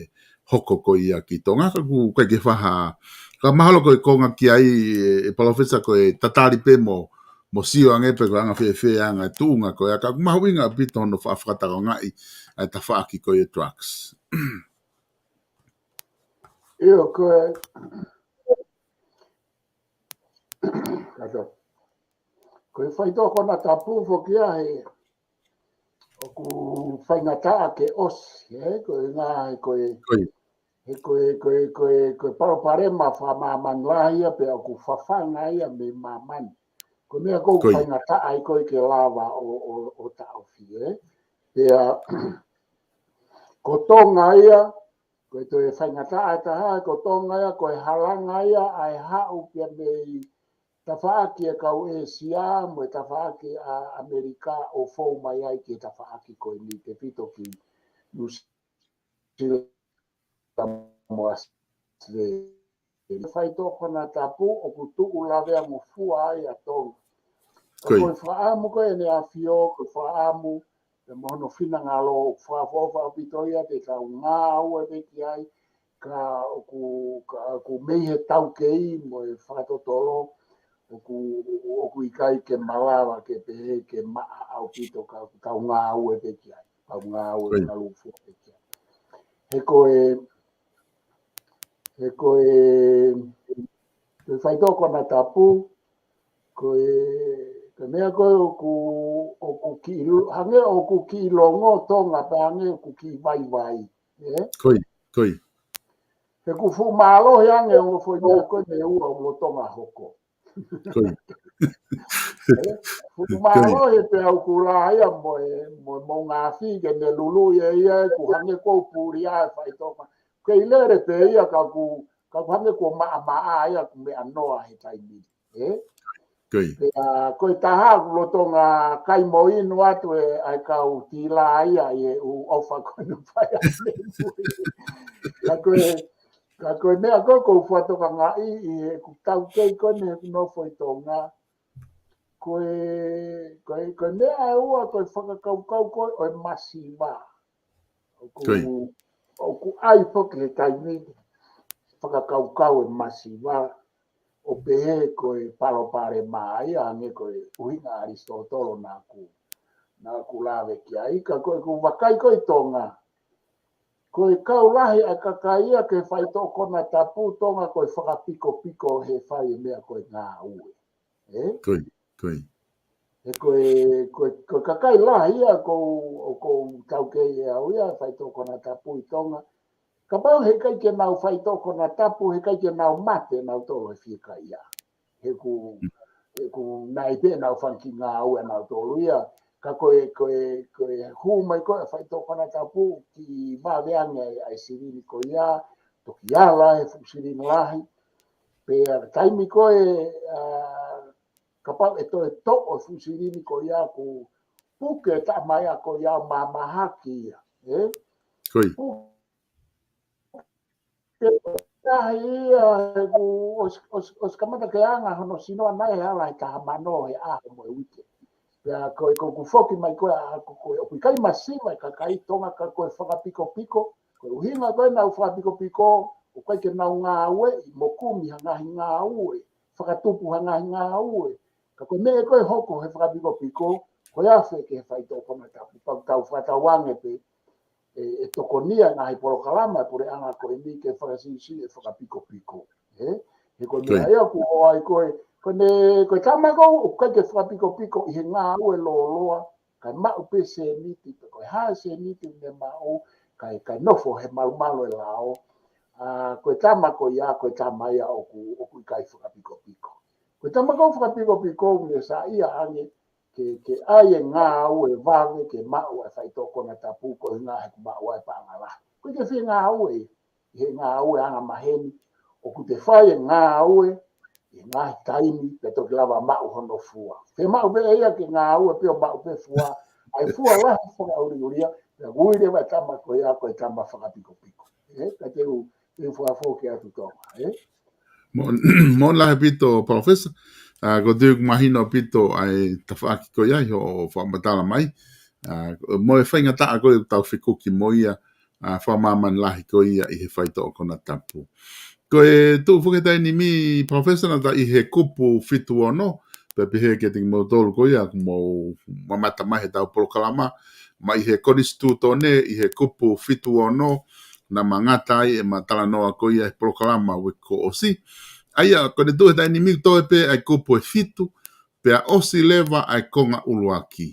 hoko ko ia ki Tonga, ka ʻoku ʻikai ke faʻa, ka mahalo ko e konga ki ai ʻe, ʻe Palōfesa ko e tatali pē mo, mo sio ange pe ko e anga fēfē anga e tuʻunga ko ia, ka ʻoku mahuʻinga ʻaupito hono faʻa fakatakongaʻi ʻa e tafaʻaki ko ia e drugs. ʻIo, ko e, kato. Ko e faitoʻo konatapu foki ia he ʻoku faingataʻa ke ʻosi, ē? Ko e ngā, he ko e, Ko ia. he ko e, ko e, ko e, ko e palopalema fakamāmani lahi ia pea ʻoku fafanga ia mei māmani. Ko e meʻa ʻoku Ko ia. faingataʻa ai ko e ke lava ʻo, ʻo, ʻo taʻofi, ē? Pea ko Tonga ia, ko e toe faingataʻa ʻe taha, ko Tonga ia, ko e halanga ia ʻa e haʻu pea mei tafaʻaki e kau ʻĒsia mo e tafaʻaki ʻa ʻAmelika ʻo fou mai ai ki he tafaʻaki ko eni tefito ki Nuʻusila mo ʻAositelēlia. Faitoʻo konatapu ʻoku tuʻu lavea mo fua ai ʻa Tonga. Ka Ko ia. ko e fakaʻamu ko eni ʻa e ʻAfio, ko e fakaʻamu, pea mo hono finangalo, ʻoku fakaʻofoʻofa ʻaupito ia te tau ngāue pē ki ai, ka ʻoku, ka ʻoku mei he taukei mo e fakatotolo, ʻoku, ʻoku ʻikai ke malava ke pehē ke maʻa ʻaupito ka ʻoku tau ngāue pē ki ai, tau ngāue Ko ia. ka lūfua pē ki ai. He ko e, he ko e, ko e faitoʻo konatapu, ko e, ko e meʻa ko ē ʻoku, ʻoku kiʻi lo-, hangē ʻoku kiʻi longo Tonga pea hangē ʻoku kiʻi vaivai, ē? Ko ia, ko ia. He ʻoku fuʻu mālohi ange ʻo foʻi meʻa ko ē mei ua ʻo Tonga hoko. Ko ia. Ē? Fuʻu Ko ia. mālohi pea ʻoku lā ia mo e, mo, mo ngaahi ke ne lulu ia ia, ʻoku hangē ʻoku puli ai faitoʻo. Kei lele pē ia ka ʻoku, ka ʻoku hangē ʻoku maʻamaʻa ia ʻoku meʻa noa he taimi ni, ē? Ko ia. Pea ko e taha ʻoku lolotonga kai mo inu atu ē ʻa e kau tila ia ʻi he ʻū ʻofa ko ē naʻe fai ʻanenai. Ka ko e, ka ko e meʻa ko ē ʻoku ou fakatokangaʻi ʻi heʻeku taukei ko eni heʻeku nofo ʻi Tonga. Ko e, ko e, ko e meʻa ʻe ua ko e fakakaukau ko ē ʻo e masiva. ʻOku, Ko ia. ʻoku ʻi ai foki he taimi ni fakakaukau e masiva ʻo pehē ko e palopalema ia hangē ko e ʻuhinga ʻa ʻAlisitōtolo naʻa ku, naʻa ku lave ki ai, ka ko ʻeku vakai ko ē ʻi Tonga. ko e kau lahi ʻa e kakai ia ki he faitoʻo konatapu Tonga ko e fakapikopiko he fai e meʻa ko e ngāue. Ē? Ko ia, ko ia. He ko e, ko e, ko e kakai lahi ia ʻoku, ʻoku tau kei ʻe au ia, faitoʻo konatapu ʻi Tonga. Kapau heʻikai ke nau faitoʻo konatapu, heʻikai ke nau mate nautolu he fiekaia. He ʻoku, he ʻoku nau ʻi pē nau fanga kiʻi ngāue ʻanautolu ia. Ka ko e, ko e, ko e hū mai ko ē ʻa e faitoʻo konatapu ki vave ange ʻa e, ʻa e silini ko ia, toki ala e fuʻu silini lahi. Pea taimi ko ē, ā, kapau ʻe toe toʻo e fuʻu silini ko ia ʻoku puke e taʻamaʻia ko ia ʻo mamahaki ia. Ē? Ko ia. Puke e tahi ia, he ʻoku ʻosi, ʻosi, ʻosi kamata ke anga hono sino ʻana ia he ala he taha mano he ʻaho mo e uike. Pea ko e, ko ʻeku foki mai ko ē ʻaʻaku ko ē, ʻoku ʻikai masiva e kakai Tonga ka ko e fakapikopiko, ko e ʻuhinga ko ē ʻenau fakapikopiko, ʻoku ʻikai ke nau ngāueʻi mo kumi ha ngaahi ngāue, fakatupu ha ngaahi ngāue. Ka ko e meʻa ko ē ʻe hoko he fakapikopiko, ko e afe ki he faitoʻo konatapu, pea ʻoku tau fakatauange pē ʻe, ʻe tokonia e ngaahi polokalama e puleʻanga ko eni ke fakasiʻisiʻi e fakapikopiko. Ē? He ko e meʻa ia ʻoku ʻoange ko ē, ko ʻene, ko e tama ko ē ʻoku ʻikai ke fakapikopiko ʻi he ngāue lōloa, kae maʻu pē seniti, pe ko e hā e seniti ʻoku ne maʻu, kae, kae nofo he malumalu e lao. Ā, ko e tama ko ia, ko e tama ia ʻoku, ʻoku ʻikai fakapikopiko. Ko e tama ko ē fakapikopiko ʻoku ne saiʻia ange ke, ke ʻai e ngāue vave ke maʻu e faitoʻo konatapu ko e ʻuhinga he ʻoku maʻu ai e paʻanga lahi. ʻOku ʻikai ke fie ngāue ʻi he ngāue angamaheni, ʻoku te fai e ngāue ʻi he ngaahi taimi pea toki lava maʻu hono fua. Fiemaʻu pē ʻe ia ke ngāue pea maʻu pē fua, ʻa e fua lahi fakaʻuliʻulia, pea ʻoku ui leva e tama ko ia ko e tama fakapikopiko. Ē, ka te u, te u fakafoki atu Tonga, ē? Mo, mo lahi ʻaupito, Palōfesa. Ā, ʻoku ou tui ʻoku mahino ʻaupito ʻa e tafaʻaki ko ia ʻi hoʻo fakamatala mai. Ā, mo e faingataʻa ko ē ʻoku tau fekuki mo ia, ā, fakamāmani lahi ko ia ʻi he faitoʻo konatapu. Ko e tuʻu foki he taimi ni, Palōfesa, naʻa ta ʻi he kupu fitu ono, pea pehē kiate kimoutolu ko ia ʻoku mou mamata mai heʻetau polokalama, mai he Konisitūtone ʻi he kupu fitu ono, naʻa ma ngata ai ʻema talanoa ko ia he polokalama uike kuo ʻosi. ʻA ia, ko ʻene tuʻu he taimi ni toe pē ʻa e kupu ʻe fitu, pea ʻosi leva ʻa e konga ʻuluaki.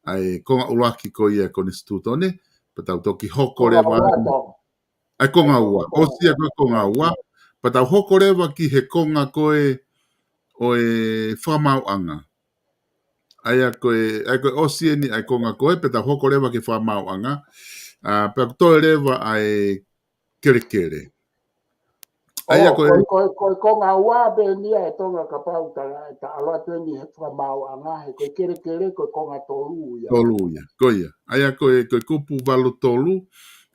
ʻA e konga ʻuluaki ko ia e Konisitūtone, pea tau toki hoko leva ʻa e konga ua. ʻOsi ia ko e konga ua, pea tau hoko leva ki he konga ko ē ʻo e fakamaauʻanga. ʻA ia ko e, ʻa ia ko e ʻosi eni ʻa e konga ko ē, pea tau hoko leva ki he fakamaauʻanga, ā, pea ʻoku toe leva ʻa e kelekele. ʻA ia ko e, ko e, ko e konga ua pē eni ia ʻe Tonga kapau ta, ta ʻalu atu eni he fakamaauʻanga, he ko e kelekele ko e konga tolu ia. Tolu ia, ko ia. ʻA ia ko e, ko e kupu valu tolu,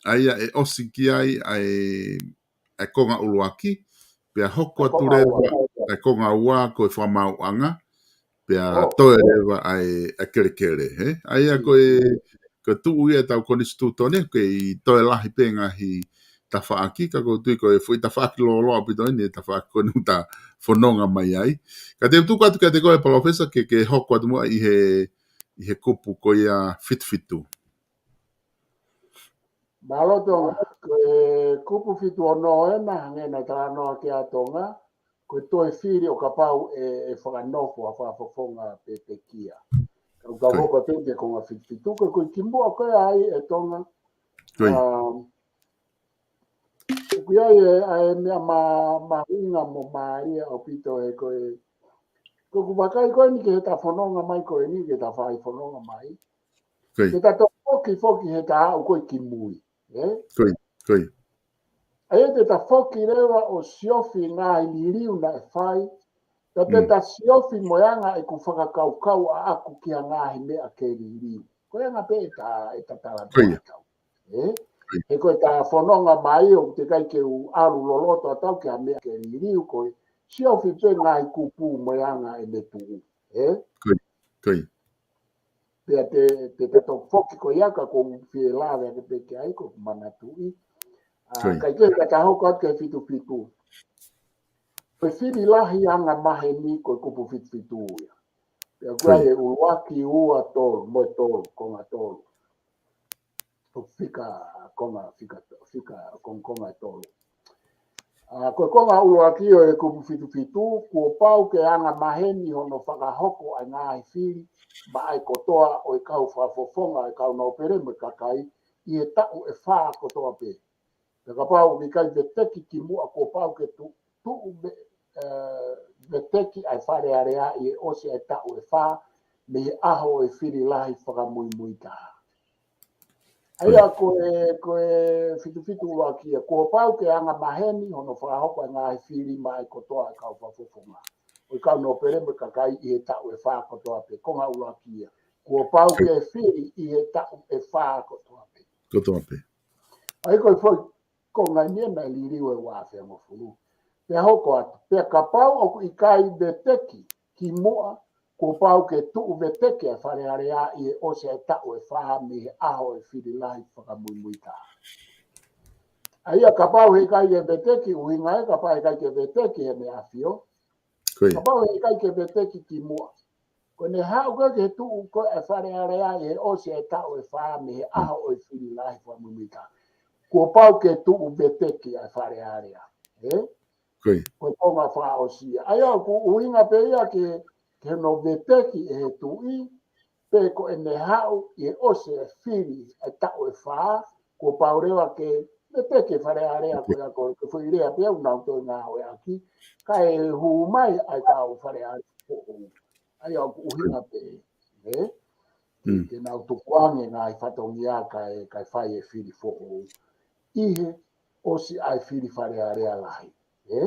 ʻa ia ʻe ʻosi ki ai ʻa e, ʻa e konga ʻuluaki, pea hoko atu leva ʻa e konga ua ko e fakamaauʻanga, pea toe leva ʻa e, ʻa e kelekele, ē? ʻA ia ko e, ko e tuʻu ia ʻetau Konisitūtone, ʻoku kei toe lahi pē ngaahi tafaʻaki, ka ʻoku ou tui ko e foʻi tafaʻaki lōloa ʻaupito eni, e tafaʻaki ko eni ʻoku ta fononga mai ai. Ka te u tuku atu kiate koe, Palōfesa, ke, ke hoko atu muʻa ʻi he, ʻi he kupu ko ia fitu fitu. Mālō Tonga, ko e kupu fitu ono ena, hangē naʻe talanoa ki ai ʻa Tonga, ko e toe fili ʻo kapau ʻe, ʻe fakanofo ha fakafofonga pekia. Ka ʻoku tau hoko atu ki he konga fitu fitu, ko e, ko e kimuʻa ko ē ai ʻe Tonga. Ā, ʻoku ʻi ai e, ʻa e meʻa ma, mahuʻinga mo mālie ʻaupito he ko e, ko ʻeku vakai ko eni ki heʻeta fononga mai ko eni, ki heʻeta fai fononga mai. Ke ta toe foki foki heʻeta aʻu ko ē ki mui, ē? ʻA ia te ta foki leva ʻo siofi ngaahi liliu naʻe fai, pea te ta siofi mo e anga ʻeku fakakaukau ʻaʻaku ki ha ngaahi meʻa ke liliu. Ko e anga pē ʻeta, ʻeta talanoa ʻatautolu. Ē? He ko ʻeta fononga mai ʻoku teʻeki ai ke u ʻalu loloto ʻatautolu ki ha meʻa ke liliu, ko e siofi pē ngaahi kupu mo e anga ʻene tuʻu. Ē? Pea te, te, te toki foki ko ia ka ʻoku ou fie lave ake pē ki ai, ʻoku ou manatuʻi. Ā, kae kehe ka ta hoko atu ki he fitu fitu. Ko e fili lahi angamaheni ko e kupu fitu fitu ia. Pea ʻoku ʻi ai e ʻuluaki, ua, tolu, mo e tolu, konga tolu. Ko e fika konga, fika, fika konga, konga ʻe tolu. ʻA, ko e konga ʻuluaki ʻo e kupu fitu fitu, kuo pau ke anga maheni hono fakahoko ʻa e ngaahi fili maʻa e kotoa ʻo e kau fakafofonga ʻo e kau nōpele mo e kakai ʻi he taʻu ʻe fā kotoa pē. Pea kapau ʻoku ʻikai veteki kimuʻa, kuo pau ke tu-, tuʻu ve-, ē, veteki ʻa e Fale Alea ʻi he ʻosi ʻa e taʻu ʻe fā mei he ʻaho ʻo e fili lahi fakamuimui taha. ʻA ia ko e, ko e fitu fitu ʻuluaki ia, kuo pau ke anga maheni hono fakahoko ʻa e ngaahi fili maʻa e kotoa ʻo e kau fakafofonga ʻo e kau nōpele mo e kakai ʻi he taʻu ʻe fā kotoa pē. Konga ʻuluaki ia, kuo pau ke fili ʻi he taʻu ʻe fā kotoa pē. Kotoa pē. ʻA ia ko e foʻi konga eni naʻe liliu ʻe ua afe hongofulu. Pea hoko atu, pea kapau ʻoku ʻikai veteki kimuʻa, kuo pau ke tuʻu veteki ʻa e Fale Alea ʻi he ʻosi ʻa e taʻu ʻe fā mei he ʻaho ʻo e fili lahi fakamuimui taha. ʻA ia kapau he ʻikai ke veteki, ʻuhinga ē kapau he ʻikai ke veteki he meʻa ʻafio, Ko ia. Kapau he ʻikai ke veteki kimuʻa, ko ʻene haʻu ko ē ki he tuʻu ko ē ʻa e Fale Alea ʻi he ʻosi ʻa e taʻu ʻe fā mei he ʻaho ʻo e fili lahi fakamuimui taha, kuo pau ke tuʻu veteki ʻa e Fale Alea. Ē? Ko ia. Ko e konga fakaʻosi ia. ʻA ia ʻoku ʻuhinga pē ia ki he, ki hono veteki ʻe he tuʻi, pe ko ʻene haʻu ʻi he ʻosi ʻa e fili ʻa e taʻu ʻe fā, kuo pau leva ke veteki e Fale Alea ko ia, ko e foʻi lea pē ʻoku nau toe ngāueʻaki, kae hū mai ʻa e kau Fale Alea foʻou. ʻA ia ʻoku ʻuhinga pē, ē? Mm. Ke nau tukuange ngaahi fatongia kae, kae fai e fili foʻou ʻi he ʻosi ʻa e fili Fale Alea lahi. Ē?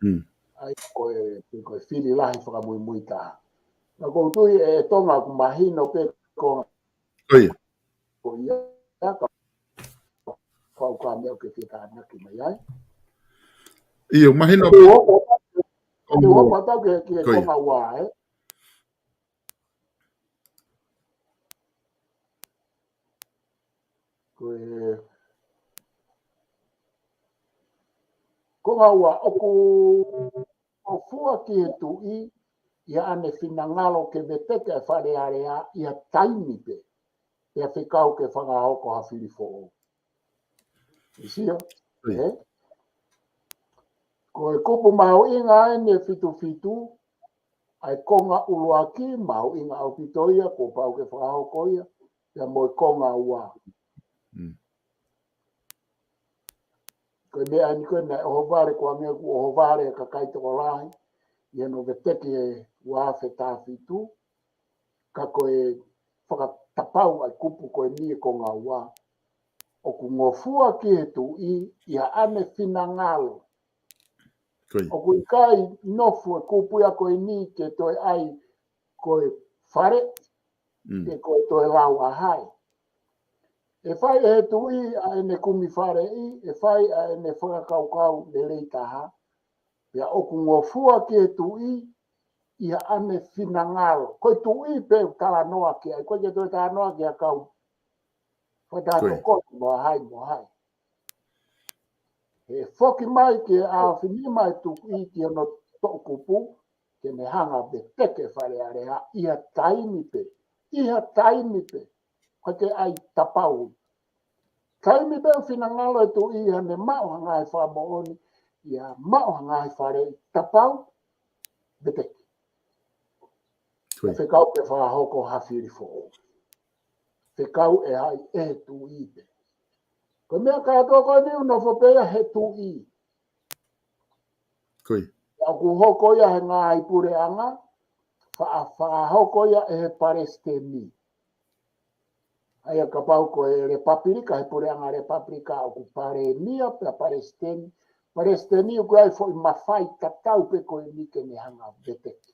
Mm. ʻA ia ko e, ko e fili lahi fakamuimui taha. Naʻa ʻoku ou tui ʻe Tonga ʻoku mahino pē ko Ko ia. Ko ia, ka, ka, ka meʻa ʻoku ke fie tānaki mai ai. ʻIo, mahino pē. Te u hoko, te u hoko atu au ki he, ki he Ko ia. konga ua, ē? Ko e konga ua, ʻoku ngofua ki he tuʻi ʻi haʻane finangalo ke veteki ʻa e Fale Alea ʻi ha taimi pē, pea fekau ke fakahoko ha fili foʻou. ʻIo. Ē? Ko e kupu mahuʻinga eni ʻe fitu fitu, ʻa e konga ʻuluaki, mahuʻinga ʻaupito ia, kuo pau ke fakahoko ia, pea mo e konga ua. Mm. Ko e meʻa eni ko ē naʻe ʻohovale, ko e anga ʻoku ʻohovale e kakai tokolahi ʻi hono veteki ʻe ua afe taha fitu, ka ko e fakatapau ʻa e kupu ko eni ʻe konga ua, ʻoku ngofua ki he tuʻi ʻi haʻane finangalo. Ko ia. ʻOku ʻikai nofo e kupu ia ko eni ke toe ʻai ko e fale, Mm. ke ko e toe lau ʻa hai. ʻE fai ʻe he tuʻi ʻa ʻene kumi faleʻi, ʻe fai ʻa ʻene fakakaukau lelei taha, pea ʻoku ngofua ki he tuʻi ʻi haʻane finangalo. Ko e tuʻi pē ʻoku talanoa ki ai, ʻikai ke toe talanoa ki ha kau fakataha Ko ia. tokoni mo hai mo hai. ʻE foki mai ki he ʻaofinima e tuʻi ki hono toʻukupu, ke ne hanga veteki e Fale Alea ʻi ha taimi pē, ʻi ha taimi pē, ʻikai ke ʻai tapau. Taimi pē ʻoku finangalo e tuʻi ʻi haʻane maʻu ha ngaahi fakamoʻoni, ʻi ha maʻu ha ngaahi faleʻi, tapau, veteki. Ko ia. Fekau ke fakahoko ha fili foʻou. Fekau ʻe hai? ʻE he tuʻi pē. Ko e meʻa kātoa ko eni ʻoku nofo pē ia he tuʻi. Ko ia. ʻOku hoko ia he ngaahi puleʻanga, fa-, fakahoko ia ʻe he palesiteni. ʻA ia kapau ko e lepapilika, he puleʻanga lepapilika ʻoku palēmia pea palesiteni. Palesiteni ʻoku ʻi ai e foʻi mafai tatau pē ko eni ke ne hanga veteki.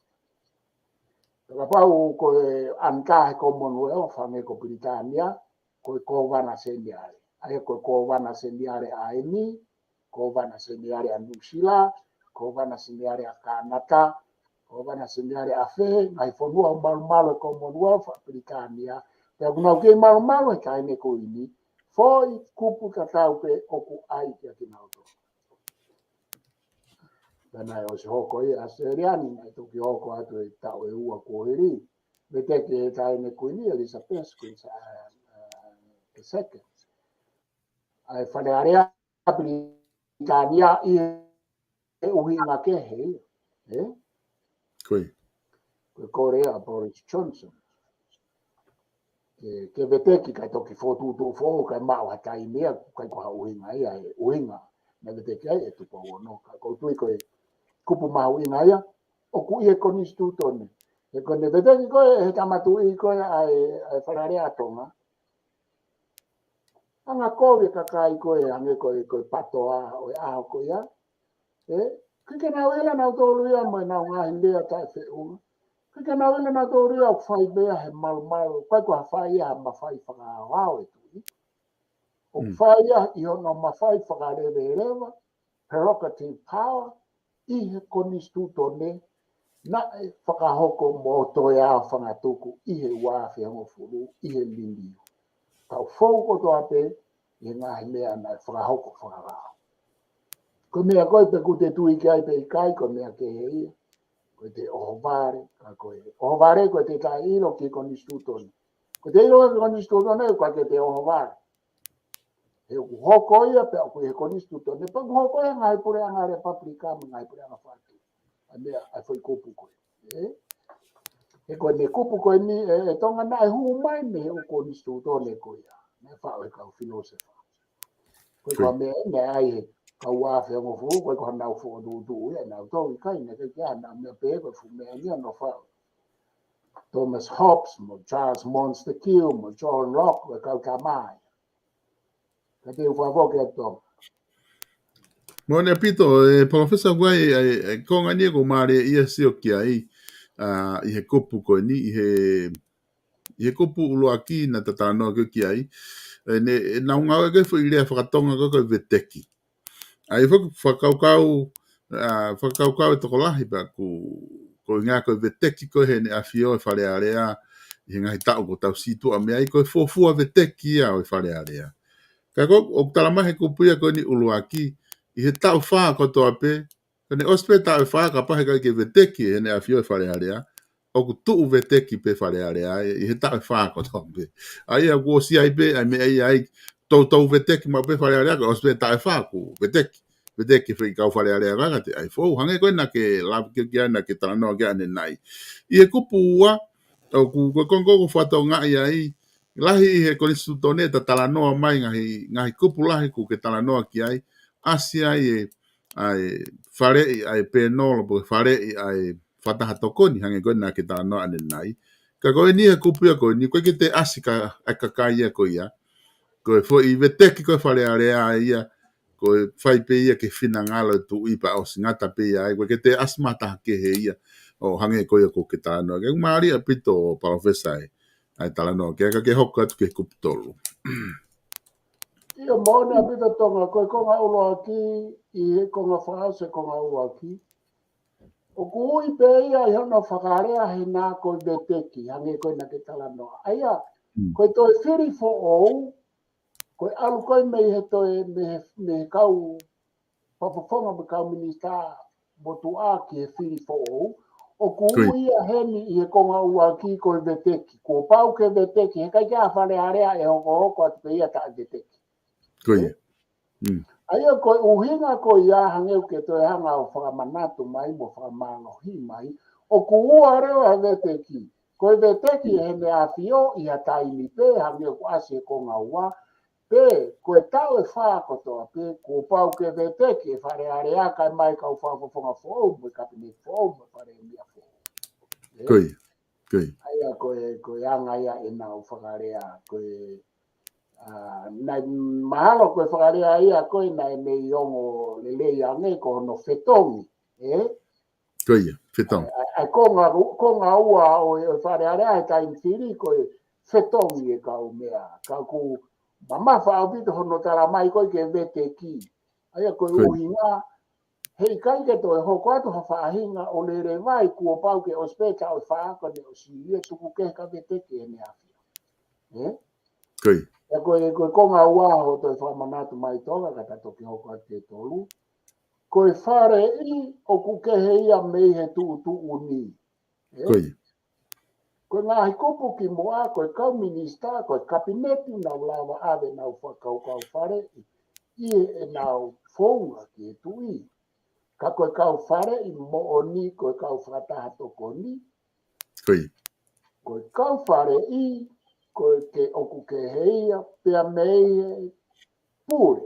Kapau ko e ʻanitā he Commonwealth, hangē ko Pilitānia, ko e Kōvana Seniale. ʻA ia ko e Kōvana Seniale ʻa eni, Kōvana Seniale ʻa Nuʻusila, Kōvana Seniale ʻa Kānata, Kōvana Seniale ʻa Fē, ngaahi fonua ʻoku malumalu he Commonwealth ʻa Pilitānia, pea ʻoku nau kei malumalu he taimi ko eni, foʻi kupu tatau pē ʻoku ʻai kia kinautolu. Pea naʻe ʻosi hoko ia ʻAositelēlia ni, naʻe toki hoko atu he taʻu ʻe ua kuo hili, veteki ʻe he Taʻahine Kuini, Elizabeth, Queen, ā, ā, the second. ʻa e Fale Alea Pilitānia ʻi he ʻuhinga kehe ia. Ē? Ko ia. Ko e kole ʻa Boris Johnson ke, ke veteki kae toki fokotuʻutuʻu foʻou kae maʻu ha taimi ia, ʻikai ko ha ʻuhinga ia, ʻe ʻuhinga naʻe veteki ai ʻe Tupou Ono. Ka ʻoku ou tui ko e kupu mahuʻinga ia, ʻoku ʻi he konisitūtone. He ko ʻene veteki ko ē he Tama Tuʻi ko ē ʻa e, ʻa e Fale Alea ʻa Tonga, anga kovi e kakai ko ē, hangē ko e, ko e PTOA ʻo e ʻaho ko ia. Ē, ʻikai ke nau ʻilo nautolu ia mo ʻenau ngaahi lea taʻefeʻunga. ʻIkai ke nau ʻilo nautolu ia ʻoku fai pē ia he malumalu, ʻikai ko ha fai ia ha mafai fakaʻaoʻao ʻe Tuʻi. ʻOku fai ia ʻi hono mafai fakaleveleva, prerogative power, ʻi he konisitūtone naʻe fakahoko mo toe aofangatuku ʻi he ua afe hongofulu ʻi he liliu. Tau fou kotoa pē ʻi he ngaahi meʻa naʻe fakahoko fakalao. Ko e meʻa ko ē pe ʻoku te tui ki ai pe ʻikai, ko e meʻa kehe ia. Ko ʻete ʻohovale, ka ko e ʻohovale ko ʻete taʻeʻilo ki he konisitūtone. Ko ʻete ʻilo ki he konisitūtone, ʻikai ke te ʻohovale. He ʻoku hoko ia pea ʻoku ʻi he konisitūtone, pea ʻoku hoko ia he ngaahi puleʻanga Lepupilika mo e ngaahi puleʻanga fatu. ʻA e meʻa, ʻa e foʻi kupu ko ē. Ē? He ko ʻene kupu ko eni, ē, ʻe Tonga, naʻe hū mai mei he ʻū konisitūtone ko ia. Naʻe faʻu ʻe he kau filōsefa. Ko e, ko e meʻa eni naʻe ʻai he kau ua afe hongofulu, ʻikai ko hanau fokotuʻutuʻu ia, naʻa nau tō ʻikai, naʻe ʻikai ke ʻi ai hanau meʻa pehē, ko e fuʻu meʻa eni ʻoku nau faʻu. Thomas Hobbes, mo Charles Montesquieu, mo John Locke, ko e kau tama ia. Ka te u fakafoki atu. Moʻoni ʻaupito, ē, Palōfesa, ko e, ʻa e, ʻa e konga eni ʻoku mālie ia sio ki ai, ā, ʻi he kupu ko eni, ʻi he, ʻi he kupu ʻuluaki naʻa ta talanoa ki ai. Ē, ne, ʻenau ngāueʻaki e foʻi lea fakatonga ko ē ko e veteki. ʻA ia foki fakakaukau, ā, fakakaukau e tokolahi pea ʻoku, ko e ʻuhinga ko e veteki ko ē Heʻene ʻAfio e Fale Alea, ʻi he ngaahi taʻu kuo tau situʻa mei ai, ko e fuofua veteki ia ʻo e Fale Alea. Ka ko, ʻoku talamai he kupu ia ko eni ʻuluaki, ʻi he taʻu fā kotoa pē, ka ne ʻosi pē taʻu ʻe fā, kapau heʻikai ke veteki ʻe Heʻene ʻAfio e Fale Alea, ʻoku tuʻu veteki pē Fale Alea ʻi he taʻu ʻe fā kotoa pē. ʻA ia kuo ʻosi ai pē, ʻa e meʻa ia ai, toutou veteki maʻu pē Fale Alea, ka ʻosi pē taʻu ʻe fā kuo veteki. Veteki foʻi kau Fale Alea ka te ʻai foʻou. Hangē ko ē naʻa ke lave ki ai, naʻa ke talanoa ki ai ʻanenai. ʻI he kupu ua, ʻoku, ko e konga ʻoku fakatokangaʻi ai, lahi ʻi he konisitūtone ta talanoa mai ngaahi, ngaahi kupu lahi ʻoku ke talanoa ki ai, ʻasi ai e, ʻa e faleʻi, ʻa e pēnolo, pe ko e faleʻi, ʻa e fakataha tokoni, hangē ko ē naʻa ke talanoa ʻanenai. Ka ko eni he kupu ia ko eni, ʻoku ʻikai ke te ʻasi ka, ʻa e kakai ia ko ia. Ko e foʻi veteki ko ē Fale Alea ia, ko e fai pē ia ki he finangalo e tuʻi pea ʻosi, ngata pē ia ai, ʻoku ʻikai ke te ʻasi mo ha taha kehe ia, ʻo hangē ko ia ʻoku ke talanoa. Ke mālie ʻaupito Palōfesa ē, ʻa e talanoa, ke, ka ke hoko atu ki he kupu tolu. ʻIo, moʻoni ʻaupito Tonga, ko e konga ʻuluaki, ʻi he konga fakaʻosi e konga ʻuluaki. ʻOku ui pē ia ʻi hono fakalea hena ko e veteki, hangē ko ē naʻa ke talanoa. ʻA ia, ko e toe fili foʻou, ko e ʻalu ko ē mei he toe, mei he, mei he kau fakafofonga mo e kau minisitā motuʻa ki he fili foʻou, ʻoku ui ia heni ʻi he konga ʻuluaki ko e veteki. Kuo pau ke veteki, heʻikai ke ʻi ai ha Fale Alea ʻe hokohoko atu pē ia taʻe veteki. Ko ia. Mm. ʻA ia ko e ʻuhinga ko ia hangē ʻoku ke toe hanga ʻo fakamanatu mai mo fakamālohi mai, ʻoku ua leva e veteki. Ko e veteki ʻe Heʻene ʻAfio ʻi ha taimi pē hangē ʻoku ʻasi he konga ua, pe ko e taʻu ʻe fā kotoa pē, kuo pau ke veteki e Fale Alea kae ʻomai e kau fakafofonga foʻou, mo e Kapineti foʻou, mo e Palēmia foʻou. Ē? Ko ia, ko ia. ʻA ia ko e, ko e anga ia ʻenau fakalea, ko e, ā, naʻe mahalo ko e fakalea ia ko ē naʻe mei ongo lelei ange ko hono fetongi, ē? Ko ia, fetongi. ʻA, ʻa, ʻa e konga, konga ua ʻo e, ʻo e Fale Alea he taimi fili ko e fetongi e kau meʻa. Ka ʻoku mamafa ʻaupito hono talamai ko ē ke veteki. ʻA ia ko e ʻuhinga, heʻikai ke toe hoko atu ha faʻahinga ʻo lele vai, kuo pau ke ʻosi pē taʻu ʻe fā ka ne ʻosi ia tuku kehe ka veteki ʻe Heʻene ʻAfio. Ē? Ko ia. ʻA ia ko e, ko e konga ua hoʻo toe fakamanatu mai Tonga ka ta toki hoko atu ki he tolu. Ko e faleʻi ʻoku kehe ia mei he tuʻutuʻuni. Ē? Ko ia. Ko e ngaahi kupu kimuʻa, ko e kau minisitā, ko e Kapineti naʻa nau lava ʻave ʻenau fakakaukau faleʻi. ʻi heʻenau founga ki he tuʻi. Ka ko e kau faleʻi moʻoni, ko e kau fakataha tokoni. Ko ia. Ko e kau faleʻi, ko e ke ʻoku kehe ia, pea mei he pule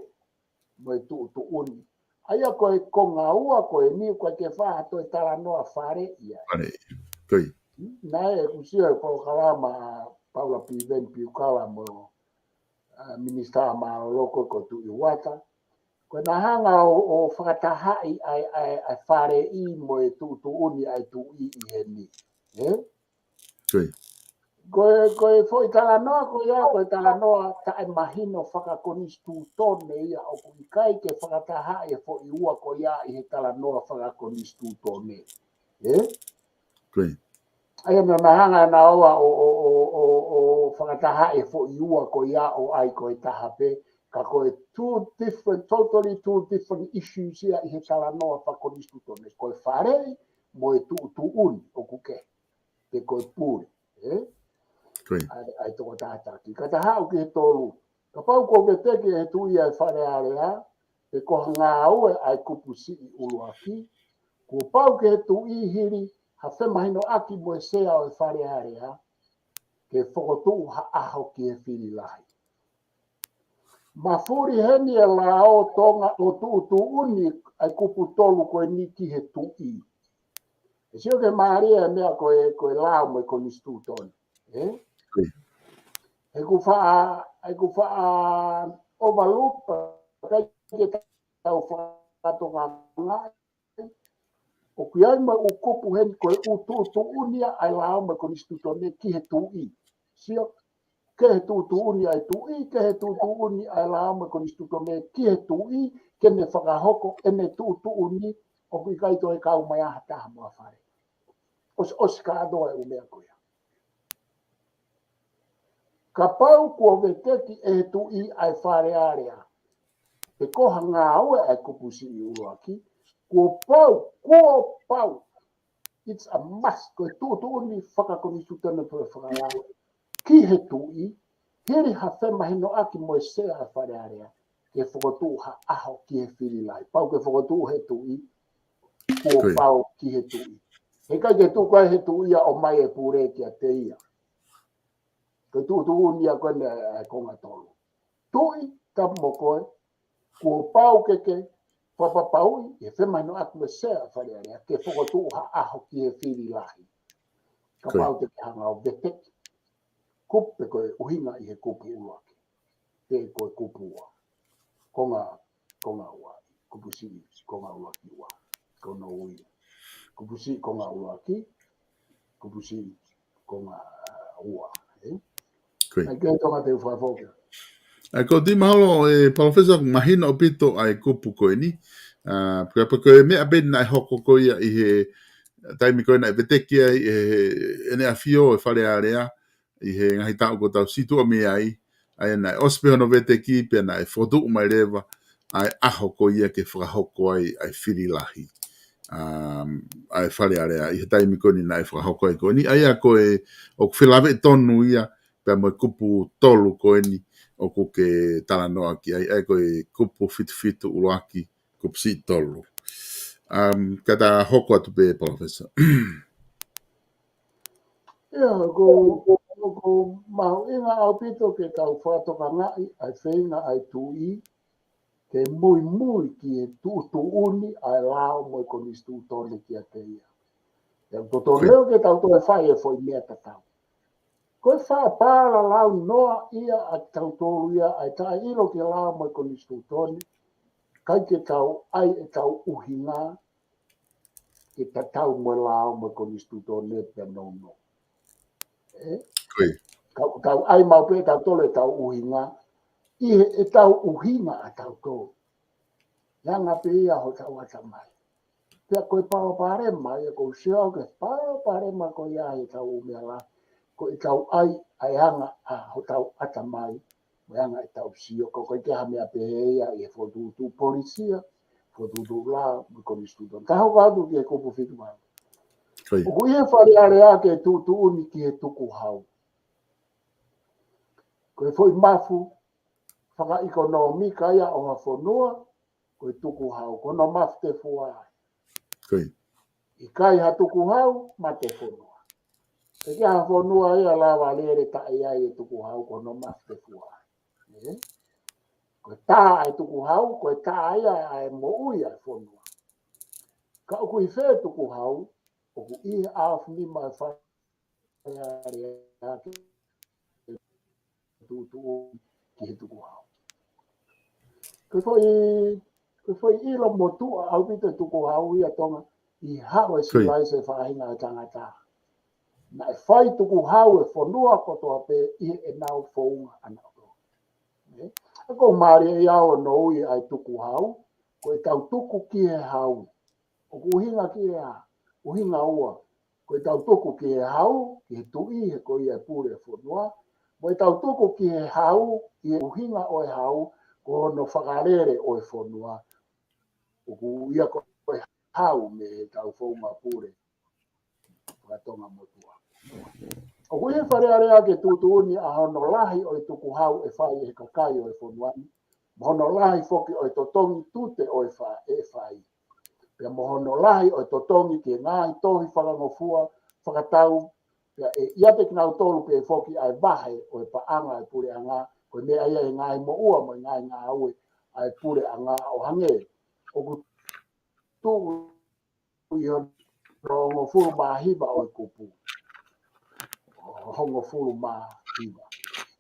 mo e tuʻutuʻuni. ʻA ia ko e konga ua ko eni, ko e ke faʻa toe talanoa faleʻi ai. Faleʻi. Ko ia. Naʻe ʻoku sio e polokalama ʻa Paula Piveni Piukala mo ʻa Minisitā Mālōlō ko Tuʻi Uata. Ko e naʻa hanga ʻo, ʻo fakatahaʻi ʻa e, ʻa e, ʻa e faleʻi mo e tuʻutuʻuni ʻa e tuʻi ʻi heni. Ē? Ko ia. Ko e, ko e foʻi talanoa ko ia, ko e talanoa taʻemahino fakakonisitūtone ia ʻoku ʻikai ke fakatahaʻi e foʻi ua ko ia ʻi he talanoa fakakonisitūtone. Ē? Ko ia. ʻA ia naʻa na hanga naua ʻo, ʻo, ʻo, ʻo, ʻo fakatahaʻi e foʻi ua ko ia ʻo ʻai ko e taha pē, ka ko e two different, totally two different issues ia ʻi he talanoa fakakonisitūtone. Ko e faleʻi mo e tuʻutuʻuni ʻoku kehe. Pe ko e pule, ē? Ko ia. ʻA e, ʻa e tokotaha taki. Ka ta haʻu ki he tolu. Kapau kuo veteki ʻe he tuʻi ʻa e Fale Alea, pe ko ha ngāue ʻa e kupu siʻi ʻuluaki, kuo pau ki he tuʻi hili ha femahinoʻaki mo e sea ʻo e Fale Alea, ke fokotuʻu ha ʻaho ki he fili lahi. Mafuli heni e lao Tonga ʻo tuʻutuʻuni ʻa e kupu tolu ko eni ki he tuʻi. ʻE sio ke mālie e meʻa ko e, ko e lao mo e konisitūtone. Ē? Ko ia. He ʻoku faʻa, he ʻoku faʻa overlook, pea ʻikai ke tau fakatokangaʻi. ʻOku ʻi ai mo e ʻū kupu heni ko e ʻū tuʻutuʻuni ʻa e lao mo e konisitūtone ki he tuʻi. Sio, ki he tuʻutuʻuni ʻa e tuʻi, ki he tuʻutuʻuni ʻa e lao mo e konisitūtone ki he tuʻi, ke ne fakahoko ʻene tuʻutuʻuni ʻoku ʻikai toe kau mai ha taha mo ha fale. ʻOsi, ʻosi kātoa e ʻū meʻa ko ia. Kapau kuo veteki ʻe he tuʻi ʻa e Fale Alea, pe ko ha ngāue ʻa e kupu siʻi ʻuluaki, kuo pau, kuo pau. It's a must, ko e tuʻutuʻuni fakakonisitūtone pe fakalao. Ki he tuʻi, hili ha femahinoʻaki mo e sea ʻa e Fale Alea, ke fokotuʻu ha ʻaho ki he fili lahi. Pau ke fokotuʻu he tuʻi, kuo Ko ia. pau ki he tuʻi. He ʻikai ke tuku ai he tuʻi ia ʻo ʻomai e pule kiate ia. Ko e tuʻutuʻuni ia ko eni ʻa e konga tolu. Tuʻi, tapu mo koe, kuo pau ke ke fakapapauʻi, ʻi he femahinoʻaki mo e sea ʻa e Fale Alea, ke fokotuʻu ha ʻaho ki he fili lahi. Ko ia. Kapau te ke hanga ʻo veteki. Kupu pe ko e ʻuhinga ʻi he kupu ʻuluaki. Pe ko e kupu ua. Konga, konga ua. Kupu siʻi, konga ʻuluaki ua. Ko hono ui. Kupu siʻi, konga ʻuluaki. Kupu siʻi, konga ua. Ē? Ko ia. ʻAi ke tonga te u fakafoki. ʻA ia ko e tui mahalo ʻe Palōfesa ʻoku mahino ʻaupito ʻa e kupu ko eni. ʻA, pe ko e, pe ko e meʻa pē naʻe hoko ko ia ʻi he taimi ko ē naʻe veteki ai ʻe he, ʻEne ʻAfio e Fale Alea, ʻi he ngaahi taʻu kuo tau situʻa mei ai, ʻa ia naʻe ʻosi pē hono veteki pea naʻe fokotuʻu mai leva ʻa e ʻaho ko ia ke fakahoko ai ʻa e fili lahi. Um, ʻa e Fale Alea, ʻi he taimi ko eni naʻe fakahoko ai ko eni, ʻa ia ko e, ʻoku felāveʻi tonu ia, pea mo e kupu tolu ko eni, ʻoku ke talanoa ki ai, ʻa ia ko e kupu fitu fitu ʻuluaki, kupu siʻi tolu. Um, ka ta hoko atu pē, Palōfesa. ʻIo, ko, ko, ko mahuʻinga ʻaupito ke tau fakatokangaʻi ʻa e feinga ʻa e tuʻi, ke muimui ki he tuʻutuʻuni ʻa e lao mo e konisitūtone kiate ia. ʻIo, ko e totonu ke tau toe fai e foʻi meʻa tatau. Ko e faʻa pālalau noa ia ʻa tautolu ia, ʻa e taʻeʻilo ki he lao mo e konisitūtone, ʻikai ke tau ʻai ʻetau ʻuhinga, ke tatau mo e lao mo e konisitūtone pea nounou. Ē? Ko ia. Tau, tau ʻai maʻu pē tautolu ʻetau ʻuhinga, ʻi he, ʻetau ʻuhinga ʻa tautolu. ʻE anga pē ia hotau ʻatamai. Pea ko e palopalema ia ʻoku ou sio au ko e palopalema ko ia ʻi heʻetau ʻū meʻa lahi. Ko ʻetau ʻai, ʻa e anga ʻa hotau ʻatamai, mo e anga ʻetau sio, ko e ʻikai ke ʻi ai ha meʻa pehē ia ʻi he fokotuʻutuʻu polisi ia, fokotuʻutuʻu lao, mo e konisitūtone. Ka hoko atu ki he kupu fitu valu. Ko ia. ʻOku ʻi he Fale Alea ke tuʻutuʻuni ki he tukuhau. Ko e foʻi mafu, fakaʻekonōmika ia ʻo ha fonua, ko e tukuhau, ko hono mafu tefua. ʻIkai ha tukuhau, mate fonua. ʻIkai ha fonua ia lava lele taʻe ʻi ai e tukuhau, ko hono mafu tefua. Ko e tā ʻa e tukuhau, ko e tā ia ʻa e moʻui ʻa e fonua. Ka ʻoku ʻi fē tukuhau, ʻoku ʻi he ʻaofinima ʻa e Fale Alea ke tuʻutuʻuni ki he tukuhau. Ko e foʻi, ko e foʻi ʻilo motuʻa ʻaupito e tukuhau ia Tonga ʻi he haʻu e sivilaise faʻahinga ʻo e tangata. Naʻe fai tukuhau e fonua kotoa pē ʻi heʻenau founga ʻanautolu. ʻA ko mālie ia ʻo nounou ʻa e tukuhau, ko e tau tuku ki he hau. ʻOku ʻuhinga ki he ʻuhinga ua. Ko e tau tuku ki he hau, ki he tuʻi, he ko ia e pule e fonua. Mo e tau tuku ki he hau, ʻi he ʻuhinga ʻo e hau, ko hono fakalele ʻo e fonua. ʻOku ʻi ai ko e hau mei he tau founga pule faka-Tonga motuʻa. ʻOku ʻi he Fale Alea ke tuʻutuʻuni ʻa hono lahi ʻo e tukuhau ʻe fai ʻe he kakai ʻo e fonua ni, mo hono lahi foki ʻo e totongi tute ʻo e fa-, ʻe fai. Pea mo hono lahi ʻo e totongi ki he ngaahi tohi fakangofua, fakatau, pea ʻe ʻiate kinautolu pē foki ʻa e vahe ʻo e paʻanga ʻa e puleʻanga, ko e meʻa ia ʻi he ngaahi moʻua mo e ngaahi ngāue ʻa e puleʻanga ʻo hangē ʻoku tuʻu ʻi hono hongofulu mā hiva ʻo e kupu. Hongofulu mā hiva.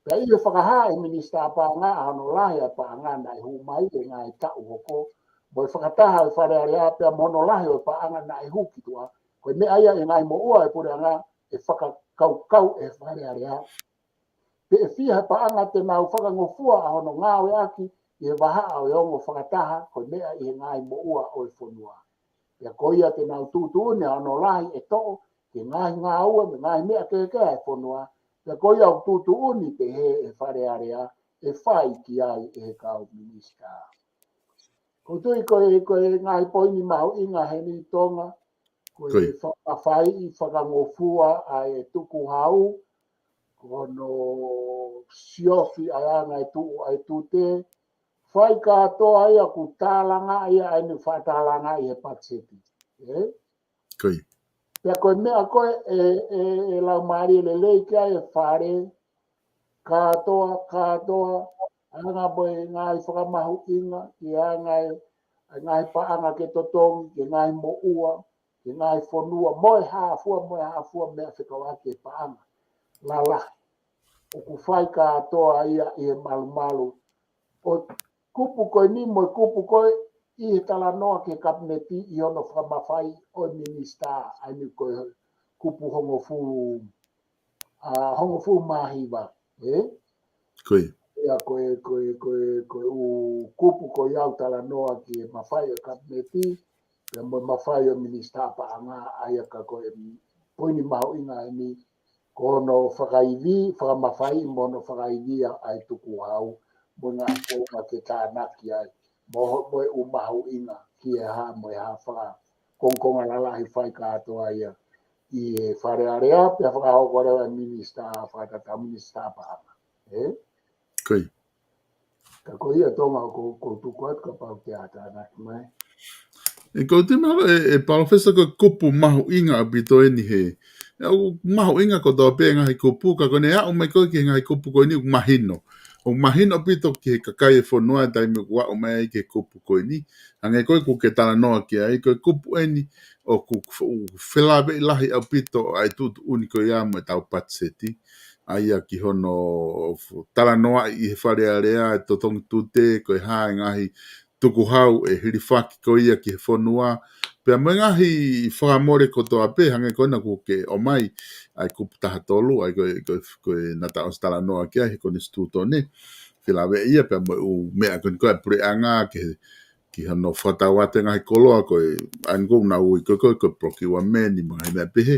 Pea ʻi he fakahā ʻe he Minisitā Paʻanga ʻa hono lahi ʻa e paʻanga naʻe hū mai ʻi he ngaahi taʻu hoko, mo e fakataha ʻa e Fale Alea pea mo hono lahi ʻo e paʻanga naʻe hū ki tuʻa, ko e meʻa ia ʻi he ngaahi moʻua ʻa e puleʻanga ʻe fakakaukau ʻe he Fale Alea pe ʻe fiha e paʻanga te nau fakangofua ʻa hono ngāueʻaki ʻi he vahaʻa ʻo e ongo fakataha, ko e meʻa ʻi he ngaahi moʻua ʻo e fonua. Pea ko ia te nau tuʻutuʻuni ʻa hono lahi ʻe toʻo ki he ngaahi ngāue mo e ngaahi meʻa kehekehe ʻa e fonua, pea ko ia ʻoku tuʻutuʻuni pē ʻe he Fale Alea ʻe fai ki ai ʻe he kau minisitā. ʻOku ou tui ko e, ko e ngaahi poini mahuʻinga heni Tonga, ko e fakafaiʻi fakangofua ʻa e tukuhau, ko hono siofi ʻa e anga e tuʻu ʻa e tute, fai kātoa ia ʻoku tālangaʻi ia ʻa eni faʻa tālangaʻi he patiseti. ʻE? Pea ko e meʻa ko ē ʻe, ʻe, ʻe laumālie lelei ki ai e Fale, kātoa, kātoa, anga mo e ngaahi fakamahuʻinga, ki he anga e, e ngaahi paʻanga ke totongi, ki he ngaahi moʻua, ki he ngaahi fonua, mo e hā fua, mo e hā fua meʻa fekauʻaki e paʻanga lalahi. ʻOku fai kātoa ia ʻi he malumalu ʻo e kupu ko eni mo e kupu ko ē ʻi he talanoa ki he kapineti ʻi hono fakamafai ʻo e minisitā, ʻa eni ko e kupu hongofulu, ʻa, hongofulu mā hiva, ʻe? Ia ko e, ko e, ko e, ko e ʻū kupu ko ia ʻoku talanoa ki he mafai ʻo e kapineti, pea mo e mafai ʻo e Minisitā Paʻanga, ʻa ia ka ko e poini mahuʻinga eni, ko hono fakaivi, fakamafai mo hono fakaivi ʻa e tukuhau, mo e ngaahi founga ke tānaki ai, mo, mo e ʻū mahuʻinga ki he hā, mo e hā fakakongokonga lalahi fai kātoa ia ʻi he Fale Alea, pea fakahoko leva e minisitā, fakatatau minisitā paʻanga. ʻE? Ka ko ia Tonga ʻoku ou tuku atu kapau te ke tānaki mai. ʻE ʻoku ou tui mahalo ʻe, ʻe Palōfesa ko e kupu mahuʻinga ʻaupito eni he. ʻE ʻoku mahuʻinga kotoa pē ngaahi kupu, ka ko ʻene aʻu mai ko ē ki he ngaahi kupu ko eni ʻoku mahino. ʻOku mahino ʻaupito ki he kakai e fonua e taimi ʻoku aʻu mai ai ki he kupu ko eni. Hangē ko ē ʻoku ke talanoa ki ai, ko e kupu eni ʻoku f-, ʻoku felāveʻi lahi ʻaupito ʻa e tuʻutuʻuni ko ia mo e tau patiseti. ʻA ia ki hono f-, talanoaʻi ʻi he Fale Alea, e totongi tute, ko e hā e ngaahi tukuhau ʻe hilifaki ko ia ki he fonua. Pea mo e ngaahi fakamole kotoa pē, hangē ko ena ʻoku ke ʻomai, ʻa e kupu taha tolu, ʻa ia ko e, ko e, ko e naʻa ta ʻosi talanoa ki ai, he konisitūtone. Felāveʻi ia pea mo e ʻū meʻa ko eni ko e puleʻanga ki he, ki hono fakatau atu e ngaahi koloa ko ē, ʻa eni ʻoku nau ui ko ē, ko e, ko e procurement mo e ngaahi meʻa pehē.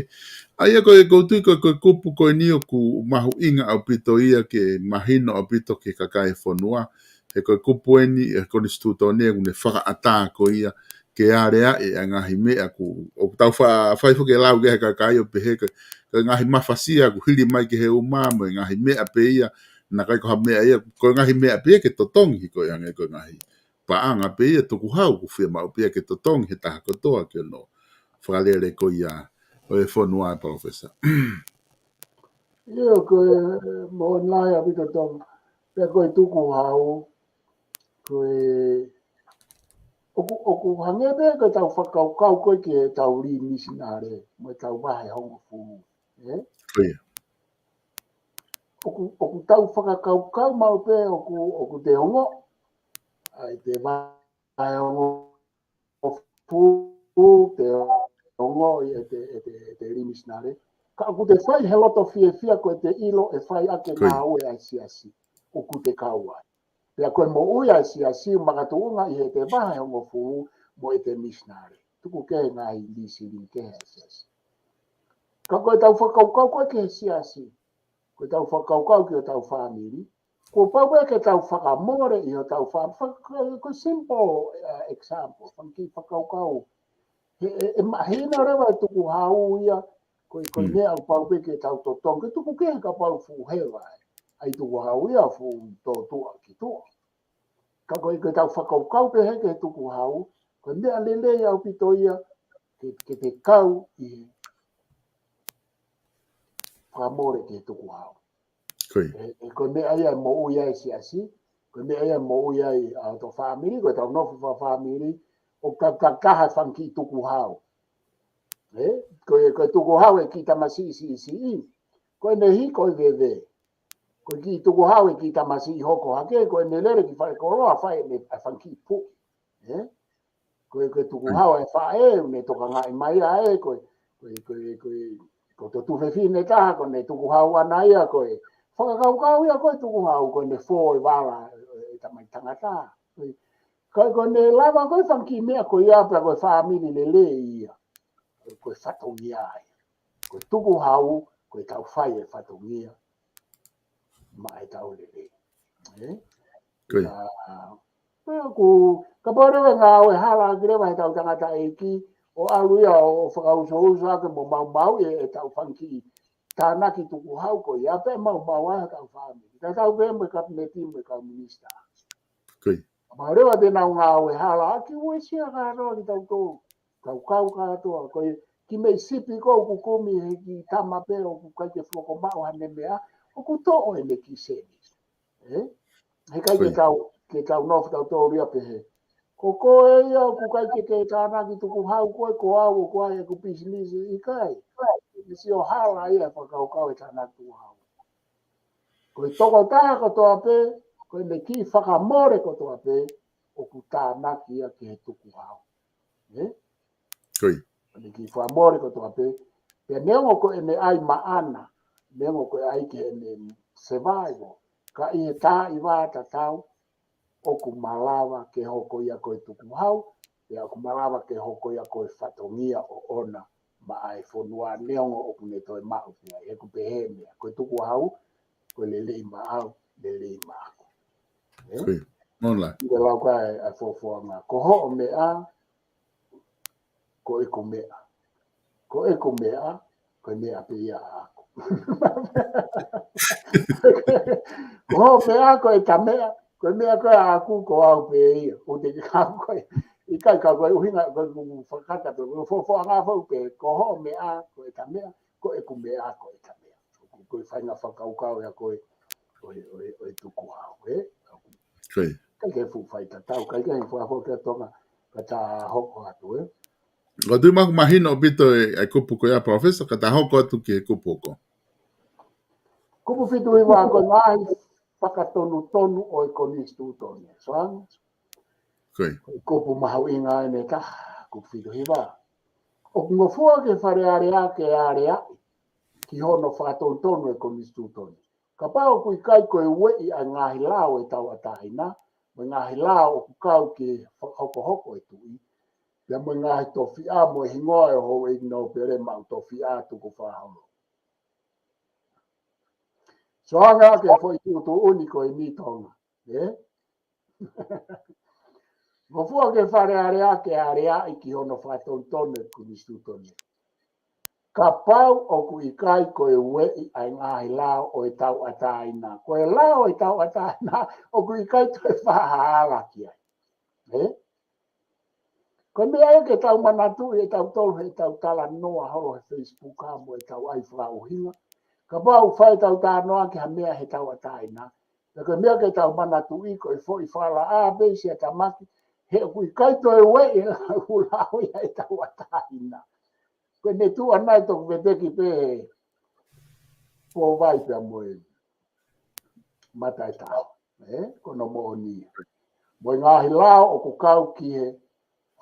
ʻA ia ko e, ʻoku ou tui ko e, ko e kupu ko eni ʻoku mahuʻinga ʻaupito ia ke mahino ʻaupito ki he kakai e fonua. He ko e kupu eni, e konisitūtone ʻoku ne fakaʻatā ko ia ke aleaʻi e ngaahi meʻa ʻoku, ʻoku tau fa-, fai foki e lau ki he kakai ʻo pehē ko e, ko e ngaahi mafasia ʻoku hili mai ki he uma mo e ngaahi meʻa pē ia naʻe ʻikai ko ha meʻa ia, ko e ngaahi meʻa pē ia ke totongi, ko e anga ko e ngaahi paʻanga pē ia tukuhau ʻoku fiemaʻu pē ia ke totongi he taha kotoa ke nau fakalele ko ia ʻo e fonua, Palōfesa. ʻIo, ko e moʻoni lahi ʻaupito Tonga. Pea ko e tukuhau, ko e ʻoku, ʻoku hangē pē ko ʻetau fakakaukau ko ē ki heʻetau lī misinale, mo ʻetau vahe hongofulu. Ē? Ko ia. ʻOku, ʻoku tau fakakaukau maʻu pē ʻoku, ʻoku te ongo. ʻAi te vahe hongofulu te ongo ʻi ʻete, ʻete, ʻete lī misinale. Ka ʻoku te fai he loto fiefia ko ʻete ʻilo ʻe fai ʻaki e ngāue ʻa e siasi ʻoku te kau ai. Pea ko e moʻui ʻa e siasi ʻoku makatuʻunga ʻi heʻete vahe hongofulu mo ʻete misinale. Tuku kehe ngaahi lī silini kehe ʻa e siasi. Ka ko ʻetau fakakaukau ko ē ki he siasi, ko ʻetau fakakaukau ki hotau fāmili, kuo pau pē ke tau fakamole ʻi hotau fā-, fa-, ko e simple, uh, example, fanga kiʻi fakakaukau. He, ʻe, ʻe mahino leva e tukuhau ia, ko e, ko e meʻa ʻoku pau pē ke tau totongi, ke tuku kehe kapau fuʻu heva ē. ʻAi tukuhau ia fuʻu tōtuʻa ki tuʻa. Ka ko e, ko ʻetau fakakaukau pē he ki he tukuhau, ko e meʻa lelei ʻaupito ia, ke, ke te kau ʻi he fakamole ki he tukuhau. Ko ia. ʻE, ʻe, ko e meʻa ia ʻe moʻui ai e siasi, ko e meʻa ia ʻe moʻui ai ʻa hoto fāmili, ko ʻetau nofo fakafāmili, ʻoku tau takitaha e fanga kiʻi tukuhau. Ē? Ko e, ko e tukuhau e kiʻi tamasiʻi siʻisiʻi, ko ʻene hiko e veve. Ko e kiʻi tukuhau e kiʻi tamasiʻi hoko hake, ko ʻene lele ki falekoloa fai ʻene fanga kiʻi puʻi. Ē? Ko e, ko e tukuhau e faʻē, ʻoku ne tokangaʻi mai ʻa ē, ko e, ko e, ko e, ko e, ko e tuofefine taha, ko ʻene tukuhau ʻana ia, ko e fakakaukau ia ko e tukuhau, ko ʻene fō e vala e, e tamai tangata. Ko e, ka ko ʻene lava ko e fanga kiʻi meʻa ko ia pea ko e fāmili lelei ia. Ko e fatongia ia. Ko e tukuhau, ko ʻetau fai e fatongia maʻa ʻetau lelei. Ē? Ko ia. Ka, pea ʻoku, kapau leva ngāue hala ʻaki leva heʻetau tangataʻeiki, ʻo ʻalu ia ʻo, ʻo fakausouso ake mo maumauʻi e, ʻetau fanga kiʻi tānaki tukuhau ko ia, pea maumau ai hotau fāmili. Tatau pē mo e kapineti mo e kau minisitā. Ko ia. Kapau leva te nau ngāue hala ʻaki, uesia kātoa kitautolu. Kaukau kātoa, ko e kiʻi meʻi sipi ko ē ʻoku kumi he kiʻi tama pē ʻoku ʻikai ke fuʻu maʻu haʻane meʻa, ʻoku toʻo ʻene kiʻi sēniti. Ē? He ʻikai ke tau, ke tau nofo tautolu ia pehē. Ko koe ia ʻoku ʻikai ke ke tānaki tukuhau ko ē, ko au ʻoku ʻi ai ʻeku pisinisi, ʻikai. ʻE sio hala ia e fakakaukau e tānaki tukuhau. Ko e tokotaha kotoa pē, ko ʻene kiʻi fakamole kotoa pē, ʻoku tānaki ia ki he tukuhau. Ē? Ko ia. Ko ʻene kiʻi fakamole kotoa pē, pea neongo ko ʻene ʻai maʻana, neongo ko e ʻai ki heʻene survival, ka ʻi he taimi tatau, ʻoku malava ke hoko ia ko e tukuhau, pea ʻoku malava ke hoko ia ko e fatongia ʻoʻona maʻa e fonua neongo ʻoku ne toe maʻu pē ia, ʻoku pehē meʻa, ko e tukuhau, ko e lelei maʻau, lelei maʻaku. Ē? Ko ia. Mola. ʻI he lau ko ē ʻa e fofoa ngā, ko hoʻo meʻa, ko ʻeku meʻa. Ko ʻeku meʻa, ko e meʻa pē ia ʻaʻaku. Ko hoʻo meʻa, ko ʻeta meʻa, ko e meʻa ko ē ʻaʻaku, ko au pē ia. ʻOku te kau ko ē. ʻIkai ka ko e ʻuhinga, ko e kumu fakata pē, ko e fofoa ngā fau pē, ko hoʻo meʻa, ko ʻeta meʻa, ko ʻeku meʻa, ko ʻeta meʻa. Ko e faʻahinga fakakaukau ia ko ē, ʻo e, ʻo e, ʻo e tukuhau, ē? Ko ia. ʻIkai ke fuʻu faitatau, ʻikai ke fuʻu hoko ki Tonga, ka ta hoko atu, ē? ʻOku ou tui ʻoku mahino ʻaupito e, e kupu ko ia, Palōfesa, ka ta hoko atu ki he kupu ko ē. Kupu fitu hiva ko e ngaahi fakatonutonu ʻo e konisitūtone. Soang? Ko ia. Kupu mahuʻinga ʻeni ʻe taha, kupu fitu hiva. ʻOku ngofua ki he Fale Alea ke aleaʻi ki hono fakatonutonu e konisitūtone. Kapau ʻoku ʻikai ko e ueʻi ʻa e ngaahi lao ʻo e tauʻatāina, mo e ngaahi lao ʻoku kau ki he hokohoko ʻo e tuʻi, pea mo e ngaahi tofiʻa mo e hingoa ʻo e houʻeiki nōpele maʻu tofiʻa tukufakaholo. Soanga ki he foʻi tuʻutuʻuni ko eni Tonga, ē? Ngofua ki he Fale Alea ke aleaʻi ki hono fakatonutonu e konisitūtone. Kapau ʻoku ʻikai ko e ueʻi ʻa e ngaahi lao ʻo e tauʻatāina, ko e lao ʻo e tauʻatāina ʻoku ʻikai toe fakahala ki ai. Ē? Ko e meʻa ia ke tau manatuʻi ʻe tautolu he tau talanoa holo he Facebook ʻa mo e tau ʻai fakaʻuhinga. Kapau fai tau talanoa ki ha meʻa he tauʻatāina, pea ko e meʻa ke tau manatuʻi ko e foʻi fakalaʻā pē Siatamaki, he ʻoku ʻikai toe ueʻi e lau lao ia ʻe tauʻatāina. Ko e metua nai toku veteki pē he pōvai pea mo e mata e tau. Ē, ko hono moʻoni. Mo e ngaahi lao ʻoku kau ki he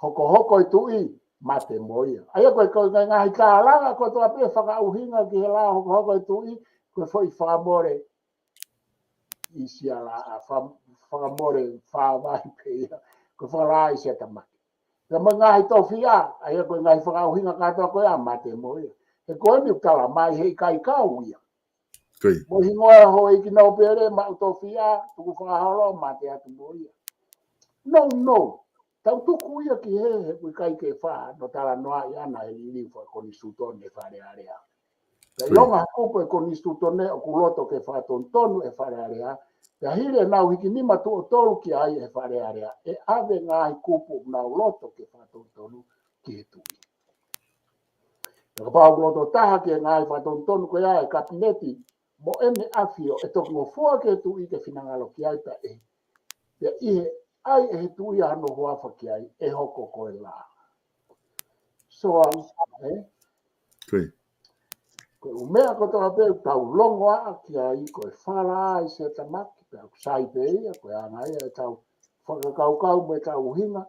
hokohoko e tuʻi, mate mo ia. ʻA ia ko e, ko e ngaahi tālanga kotoa pē fakaʻuhinga ki he lao hokohoko e tuʻi, ko e foʻi fakamole ʻi Siala, ʻa fa-, fakamole fāvai pē ia, ko e fakalaʻā ʻi Siatamaki. Pea mo e ngaahi tofiʻa, ʻa ia ko e ngaahi fakaʻuhinga kātoa ko ia, mate mo ia. He ko eni ʻoku tala mai he ʻikai kau ia. Ko ia. Mo e hingoa houʻeiki nōpele, maʻu tofiʻa, tuku fakaholo, mate atu mo ia. No, no. Tau tuku ia ki he, he ʻoku ʻikai ke fai hano talanoaʻi ʻana he liliu fakakonisitūtone Fale Alea. Pea ʻilonga ha kupu ʻo e konisitūtone ʻoku loto ke fakatonutonu ʻe Fale Alea, pea hili ʻenau hiki nima tuʻo tolu ki ai ʻe Fale Alea, ʻe ʻave ngaahi kupu ʻoku nau loto ke fakatonutonu ki he tuʻi. Pea kapau ʻoku loto taha ki he ngaahi fakatonutonu ko ia ʻa e Kapineti mo ʻEne ʻAfio, ʻe toki ngofua ki he tuʻi ke finangalo ki ai pea ʻe, pea ʻi he ʻai ʻe he tuʻi ʻa hono huafa ki ai, ʻe hoko ko e lao. So, ē? Ko ia. Ko e ʻū meʻa kotoa pē ʻoku tau longoaʻa ki ai, ko e fakalaʻā ʻi Siatamaki, pea ʻoku sai pē ia, ko e anga ia e tau fakakaukau mo e tau ʻuhinga,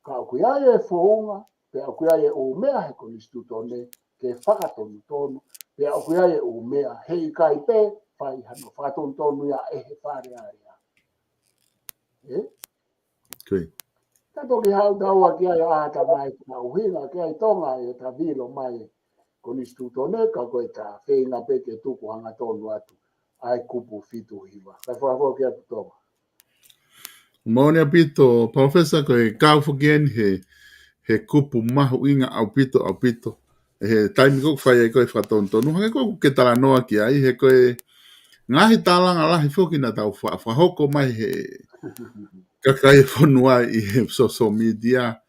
ka ʻoku ʻi ai e founga, pea ʻoku ʻi ai e ʻū meʻa he konisitūtone ke fakatonutonu, pea ʻoku ʻi ai e ʻū meʻa he ʻikai pē fai hano fakatonutonu ia ʻe he Fale Alea. Ē? Ko ia. Ka toki haʻu taua ki ai ʻa e tamai fakaʻuhinga ki ai Tonga ʻi he ta vilo mai konisitūtone, ka ko e ta feinga pē ke tuku hangatonu atu ʻa e kupu fitu hiva. Kae fakafoki atu Tonga. Moʻoni ʻaupito, Palōfesa, ko e kau foki eni he, he kupu mahuʻinga ʻaupito, ʻaupito. He taimi ko ē ʻoku fai ai ko ē fakatonutonu, hangē ko ē ʻoku ke talanoa ki ai, he ko e ngaahi tālanga lahi foki naʻa tau fa-, fakahoko mai he kakai e fonua ʻi he social media,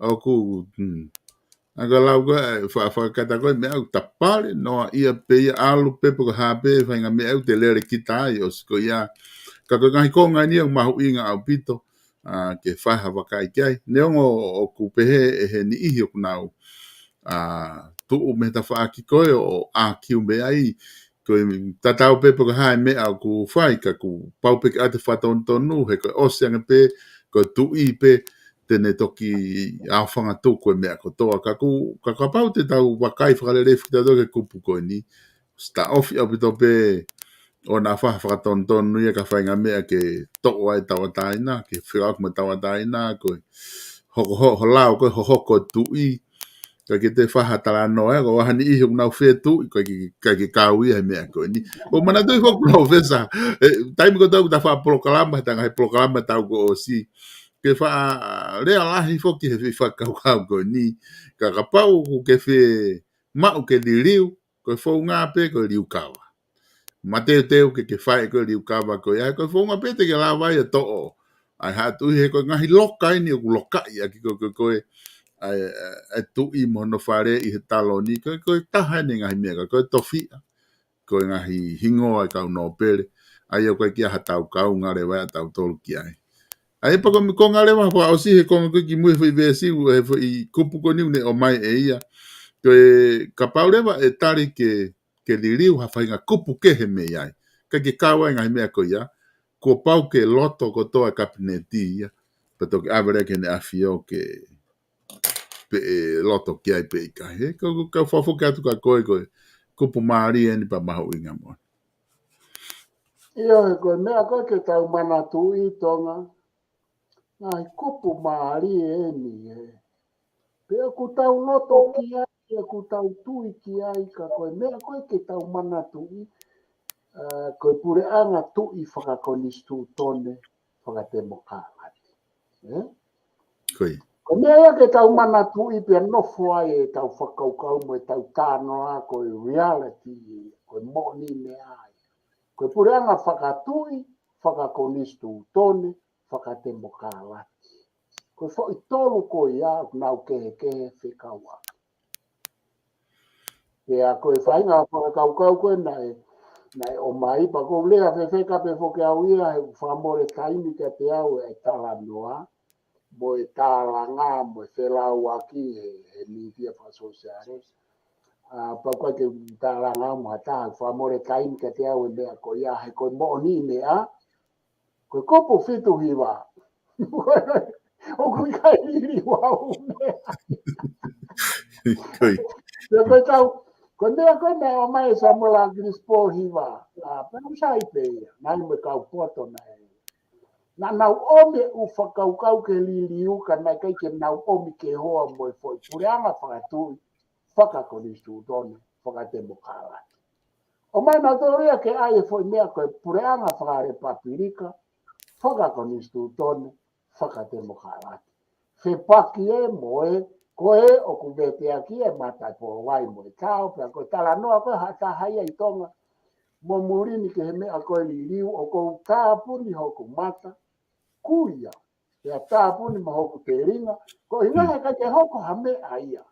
ʻoku, hmm. ʻA ka lau ko ē, fa-, fakakata ko ē meʻa ʻoku tapale, noa ia pē ia ʻalu pē pe ko e hā pē, faʻahinga meʻa ʻoku te lele kita ai, ʻosi ko ia. Ka ko e ngaahi konga eni ʻoku mahuʻinga ʻaupito, ʻa, ke fai ha vakai ki ai. Neongo ʻoku pehē ʻe he niʻihi ʻoku nau, ʻa, tuʻu mei he tafaʻaki ko ē ʻo ʻākiu mei ai, ko e tatau pē pe ko e hā e meʻa ʻoku fai, ka kuo pau pē ke ʻoatu e fakatonutonu, he ko e ʻosi ange pē, ko e tuʻi pē te ne toki aofangatuku e meʻa kotoa. Ka kuo, ka kapau te tau vakai fakalelei foki tautolu ki he kupu ko eni, ʻosi taʻofi ʻaupito pē ʻo na fai ha fakatonutonu ia ka faʻahinga meʻa ke toʻo ai e tauʻatāina, ke fekauʻaki mo e tauʻatāina, ko e hoko ho-, ho lao ko ē hohoko e tuʻi, ka ke te fai ha talanoa ē, ko e hā e niʻihi ʻoku nau fie tuʻi, ʻikai ke, ʻikai ke kau ia he meʻa ko eni. ʻOku ou manatuʻi foki Palōfesa, ē, taimi ko ē ʻoku ta fai polokalama, he ta ngaahi polokalama ʻetau kuo ʻosi, ke faʻa lea lahi foki he foʻi fakakaukau ko eni, ka kapau ʻoku ke fie maʻu ke liliu, ko e founga pē ko e liukava. Mateuteu ke ke fai ko e liukava ko ia, ko e founga pē te ke lava ai ʻo toʻo ʻa e haʻa tuʻi, he ko e ngaahi loka eni ʻoku lokaʻi ʻaki ko ē, ko ē, ko ē, ʻa e, ʻa e tuʻi mo hono fale ʻi he taloni, ko e, ko e taha eni e ngaahi meʻa, ka ko e tofiʻa, ko e ngaahi hingoa e kau nōpele, ʻa ia ʻoku ʻikai ke ʻi ai ha tau kaunga leva ʻa tautolu ki ai. ʻA ia pea ko e konga leva fakaʻosi he konga ko ē ki mui he foʻi veesi, he foʻi kupu ko eni ʻoku ne ʻomai ʻe ia. Ko e kapau leva ʻe tali ke, ke liliu ha faʻahinga kupu kehe mei ai, ʻikai ke kau ai e ngaahi meʻa ko ia, kuo pau ke loto kotoa e Kapineti ia, pea toki ʻave leva ki heʻene ʻAfio ke pē ʻe loto ki ai pe ʻikai. He, ka, ka fakafoki atu kia koe, ko e kupu mālie eni pea mahuʻinga moʻoni. ʻIo, he ko e meʻa ko ē ke tau manatuʻi Tonga, ngaahi kupu mālie eni, ē. Pea ʻoku tau loto ki ai, pea ʻoku tau tui ki ai, ka ko e meʻa ko ē ke tau manatuʻi, ā, ko e puleʻanga tuʻi fakakonisitūtone, fakatemokalati. Ē? Ko ia. Ko e meʻa ia ke tau manatuʻi pea nofo ai ʻetau fakakaukau mo ʻetau talanoa ko e reality, ko e moʻoni meʻa ia. Ko e puleʻanga fakatuʻi, fakakonisitūtone, fakatemokalati. Ko e foʻi tolu ko ia ʻoku nau kehekehe fekauʻaki. Pea ko e faʻahinga fakakaukau ko ē naʻe, naʻe ʻomai pea ʻoku ou lea fefeka pē foki au ia he ʻoku fakamole taimi kiate au e talanoa mo e tālanga mo e felauʻaki he, he mītia fakasōsiale. ʻA, pea ʻoku ʻikai ke talanga mo ha taha, fakamole taimi kiate au e meʻa ko ia he ko e moʻoni meʻa, ko e kupu fitu hiva. ʻOku ʻikai liliu au meʻa. Ko e. Pea ko e tau, ko e meʻa ko ē naʻe ʻomai ʻe Samuela ʻAkilisi Pōhiva. ʻA, pea ʻoku sai pē ia. Naʻe mo e kau poto naʻe. Naʻa nau ʻomi e ʻū fakakaukau ke liliu ka naʻe ʻikai ke nau ʻomi ke hoa mo e foʻi puleʻanga fakatuʻi, fakakonisitūtone, fakatemokalati. ʻOmai nautolu ia ke ʻai e foʻi meʻa ko e puleʻanga fakalepapilika, fakakonisitūtone, fakatemokalati. Fepaki ē mo e, ko ē ʻoku veteʻaki e mata e pōvai mo e tao, pea ko e talanoa ko ē ha taha ia ʻi Tonga, mo muli ni ki he meʻa ko e liliu, ʻoku ou tāpuni hoku mata, kuia, pea tāpuni mo hoku telinga, ko e ʻuhinga he ʻikai ke hoko ha meʻa ia.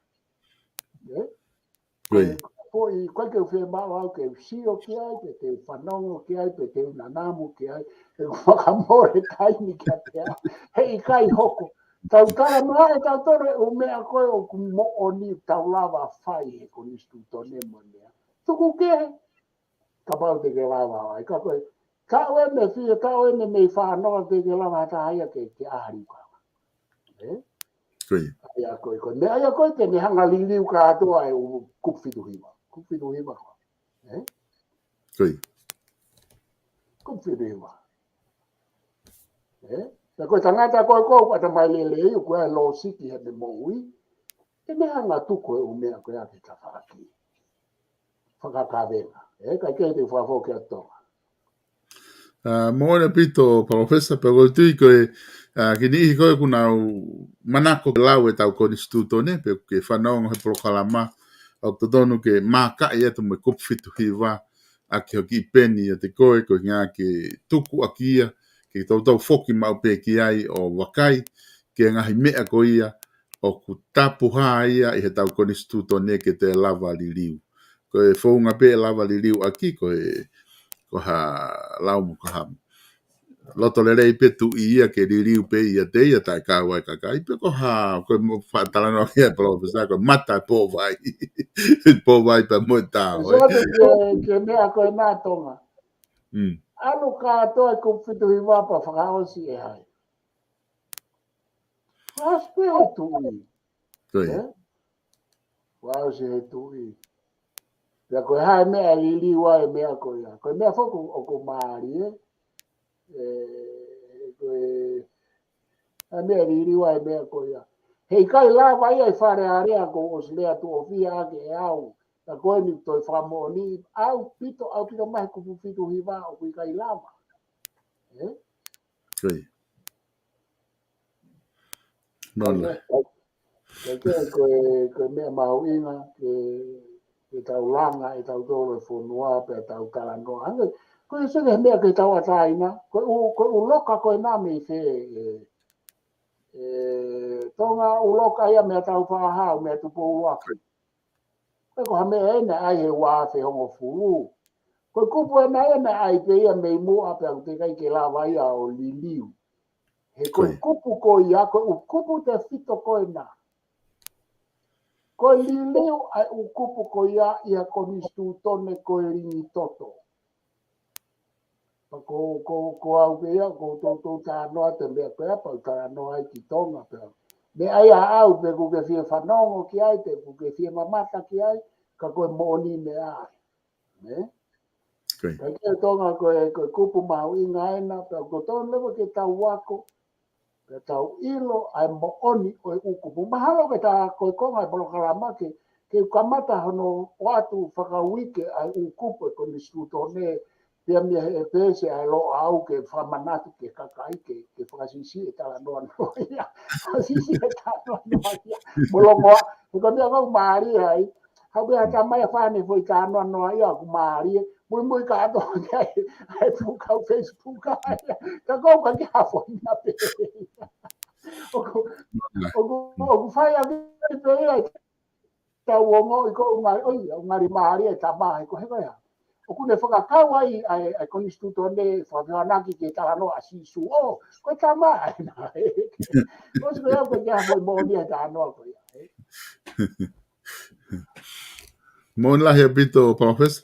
Ē? Ko e. Ko e, ko e ke u fiemaʻu au ke u sio ki ai, pe te u fanongo ki ai, pe te u nanamu ki ai, he ʻoku fakamole taimi kiate au. He ʻikai hoko. Tau talanoa ʻe tautolu e ʻū meʻa ko ē ʻoku moʻoni tau lava fai he konisitūtone mo e meʻa. Tuku kehe, kapau te ke lava ai, ka ko e, ka ʻoku ʻi ai e meʻa fie, ka ʻoku ʻi ai e meʻa mei fanongo te ke lava ha taha ia ke, ke ʻalu ka. Ē? Ko ia. Ia ko e, ko e meʻa ia ko ē te ne hanga liliu kātoa e ʻū kupu fitu hiva. Kupu fitu hiva ko. Ē? Ko ia. Kupu fitu hiva. Ē? Pea ko e tangata ko ē ʻoku ʻatamai lelei, ʻoku ʻi ai e lōsiki heʻene moʻui, te ne hanga tuku e ʻū meʻa ko ia ke tafaʻaki. Fakakavenga. Ē, ʻikai ke te fakafoki atu Tonga. ʻA, moʻoni ʻaupito, Palōfesa, pea ʻoku ou tui ko e, ʻa, ki he niʻihi ko ē ʻoku nau manako ke lau ʻetau konisitūtone, pe ke fanongo he polokalama, ʻoku totonu ke mākaʻi atu mo e kupu fitu hiva, ʻaki hoʻo kiʻi peni ʻiate koe, ko e ʻuhinga ke tuku ʻaki ia, ke toutou foki maʻu pē ki ai ʻo vakai, ki he ngaahi meʻa ko ia, ʻoku tapuhā ia ʻi heʻetau konisitūtone ke te lava liliu. Ko e founga pē ʻe lava liliu ʻaki, ko e, ko ha lau mo ko ha loto lelei pē tuʻi ia ke liliu pē ʻiate ia taʻe kau ai kakai, pe ko ha, ko e mo faʻa talanoa ki ai Palōfesa, ko e mata e pōvai. Pōvai pea mo e tao, ē? Sio atu ki he, ki he meʻa ko ē ʻa Tonga. Mm. ʻAlu kātoa e kupu fitu hiva pea fakaʻosi ʻe hai? Fakaʻosi pē he tuʻi. Ko ia. Ē? Fakaʻosi he tuʻi. Pea ko e hā e meʻa ʻe liliu ai e meʻa ko ia? Ko e meʻa foki ʻoku mālie, ē? Ē, ko e hā e meʻa ʻe liliu ai e meʻa ko ia? He ʻikai lava ia ʻi Fale Alea, ʻoku ou ʻosi lea tuʻo fiha ʻaki ʻe au. Ka ko eni toe fakamoʻoni, ʻaupito, ʻaupito mai he kupu fitu hiva ʻoku ʻikai lava. Ē? Ko ia. Nona. Ko e, ko e, ko e meʻa mahuʻinga ke, ke tau langa ʻe tautolu e fonua pea tau talanoa. Hangē, ko e sio ki he meʻa ke tau ʻatāina, ko e ʻū, ko e ʻū loka ko ena mei fē, ē, ē, Tonga ʻū loka ia mei he Taufaʻāhau, mei he Tupou ʻUluaki. Ko e ko ha meʻa ena ʻai he ua afe hongofulu. Ko e kupu ena ena ʻai pē ia mei muʻa pea ʻoku teʻeki ai ke lava ia ʻo liliu. He ko e Ko ia. kupu ko ia, ko e ʻū kupu tefito ko ena. Ko e liliu ʻa e ʻū kupu ko ia ʻi ha konisitūtone ko e lingi toto. Pea ko, ko, ko au pē ia, ʻoku ou toutou talanoa atu e meʻa ko ia, pea u talanoa ai ki Tonga pea. Meʻa ia ʻaʻau pe ʻoku ke fie fanongo ki ai, pe ʻoku ke fie mamata ki ai, ka ko e moʻoni meʻa ai. Nē? Ko ia. Ka ki he Tonga ko e, ko e kupu mahuʻinga ena, pea ʻoku totonu leva ke tau ako, pea tau ʻilo ʻa e moʻoni ʻo e ʻū kupu. Mahalo ke ta ko e konga e polokalama ke, ke kamata hono ʻoatu fakauike ʻa e ʻū kupu e konisitūtone, pea mei he ʻEpesi ʻa e loʻau ke fakamanatu ki he kakai ke, ke fakasiʻisiʻi e talanoa noa ia. Fakasiʻisiʻi e talanoa noa ia. Mo longoaʻa, he ko e meʻa ʻoku mālie ai, haʻu pē ha tama ia ʻo fai ʻene foʻi talanoa noa ia ʻoku mālie, muimui kātoa ki ai, ʻa e fuʻu kau Facebook ʻa ia. Ka ʻoku ʻikai ke ha foʻi na pē. ʻOku, ʻoku, ʻoku fai ʻaki pē ia, tau ongoʻi ko e ʻuhinga, ʻoi, ʻuhinga mālie e tama, he ko e hā ko ia. ʻOku ne fakakau ai ʻa e, ʻa e konisitūtone, fakafehoanaki ki he talanoa ʻa Sīsū. ʻŌ, ko e tama ʻa ena. ʻOsi ko ia, ʻoku ʻikai ke ha foʻi moʻoni ʻa e talanoa ko ia, ē. Moʻoni lahi ʻaupito, Palōfesa.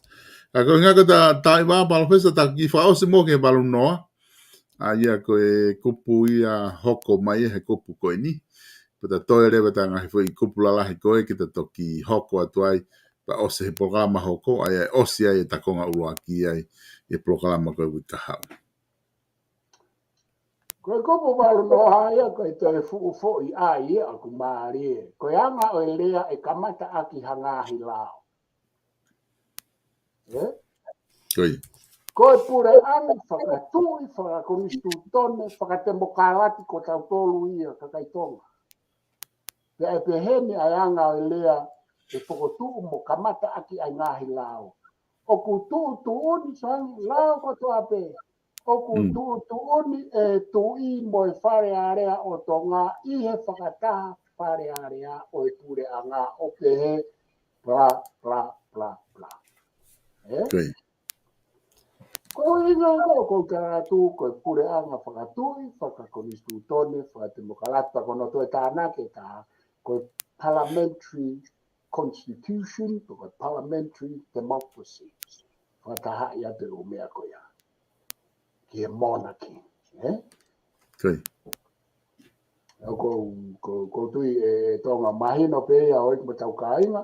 Ka ko e ʻuhinga ko e ta, ta iva, Palōfesa, ta kiʻi fakaʻosi muʻa ki he valu noa. ʻA ia ko e kupu ia hoko mai he kupu ko eni. Pea ta toe leva ʻetau ngaahi foʻi kupu lalahi ko ē ke ta toki hoko atu ai. Pea ʻosi he polokalama hoko, ʻa ia ʻosi ai ʻeta konga ʻuluaki ai, he polokalama ko ē uike kahaʻu. Ko e kupu valu noa ia, ko e toe fuʻu foʻi ʻai ia ʻoku mālie. Ko e anga ʻo e lea ʻe kamata ʻaki ha ngaahi lao. Ē? Ko ia. Ko e puleʻanga fakatuʻi, fakakonisitūtone, fakatemokalati ko tautolu ia kakai Tonga. Pea ʻe pehē ni ʻa e anga ʻo e lea ʻe fokotuʻu mo kamata ʻaki ʻa e ngaahi lao. ʻOku tuʻutuʻuni, Sangi, lao kotoa pē. ʻOku Mm. tuʻutuʻuni ʻe he Tuʻi mo e Fale Alea ʻo Tonga ʻi he fakataha Fale Alea ʻo e puleʻanga ʻo pehē bla, bla, bla, bla. Ē? Ko ia. Ko e ʻuhinga ko ē ʻoku ou tala atu ko e puleʻanga fakatuʻi, fakakonisitūtone, fakatemokalati, ko hono toe tānaki ʻe taha, ko e parliamentary constitution, ko e parliamentary democracy. Fakatahaʻi atu e ʻū meʻa ko ia ki he monarchy, ē? Ko ia. ʻOku, ʻoku, ʻoku ou tui ʻe Tonga mahino pē ia ʻoiauē mo hotau kāinga,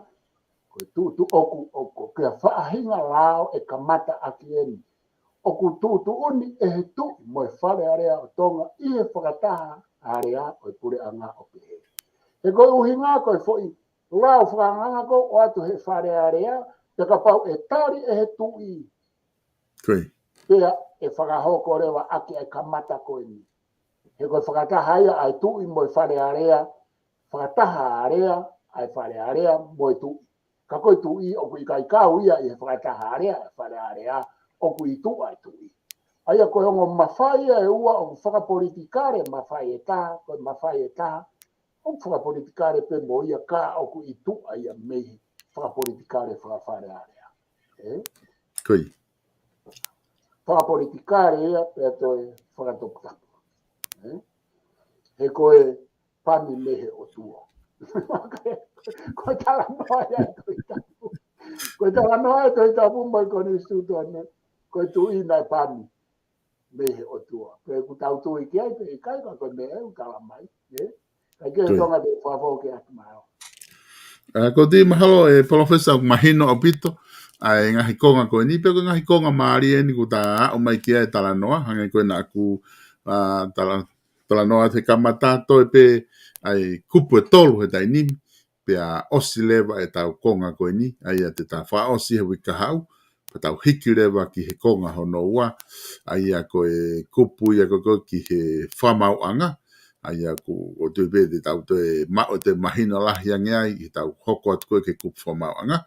ko e tuʻutuʻuni ʻoku, ʻoku, ko e faʻahinga lao ʻe kamata ʻaki eni. ʻOku tuʻutuʻuni ʻe he Tuʻi mo e Fale Alea ʻo Tonga ʻi he fakataha alea ʻo e puleʻanga ʻo pehē. He ko e ʻuhinga ko e foʻi lao fakaangaanga ko ē ʻoatu he Fale Alea, pea kapau ʻe tali ʻe he Tuʻi, Ko ia. Pea ʻe fakahoko leva ʻaki ʻa e kamata ko eni. He ko e fakataha ia ʻa e Tuʻi mo e Fale Alea, fakataha alea ʻa e Fale Alea mo e Tuʻi. Ka ko e Tuʻi ʻoku ʻikai kau ia ʻi he fakataha alea ʻa e Fale Alea, ʻoku ʻi tuʻa e Tuʻi. ʻA ia ko e ongo mafai ia ʻe ua, ʻoku fakapolitikale mafai ʻe taha, ko e mafai ʻe taha ʻoku fakapolitikale pē mo ia ka ʻoku ʻi tuʻa ia mei he fakapolitikale faka-Fale Alea. Ē? Ko ia. Fakapolitikale ia pea toe fakatoputapu. Ē? He ko e pani mei he ʻOtua. Ko e talanoa ia ʻa e Tohi Tapu. Ko e talanoa ʻa e Tohi Tapu mo e konisitūtone. Ko e Tuʻi naʻe pani mei he ʻOtua. Pe ʻoku tau tui ki ai pe ʻikai, ka ko e meʻa ʻoku tala mai, ē? Kae kehe Ko ia. Tonga te fafo ke atu mai ʻo. ʻA, ʻoku ou tui mahalo ʻe Palōfesa ʻoku mahino ʻaupito ʻa e ngaahi konga ko eni, pea ko e ngaahi konga mālie eni kuo ta aʻu mai ki ai e talanoa, hangē ko ē naʻa ku, ʻa, tala, talanoa he kamata, toe pē ʻa e kupu ʻe tolu he taimi ni, pea ʻosi leva ʻetau konga ko eni, ʻa ia te ta fakaʻosi he uike kahaʻu, pea tau hiki leva ki he konga hono ua, ʻa ia ko e kupu ia ko ē ki he fakamaauʻanga, ʻa ia ʻoku ou tui pē te tau toe maʻu ʻete mahino lahi ange ai, ʻi heʻetau hoko atu ko ē ki he kupu fakamaauʻanga.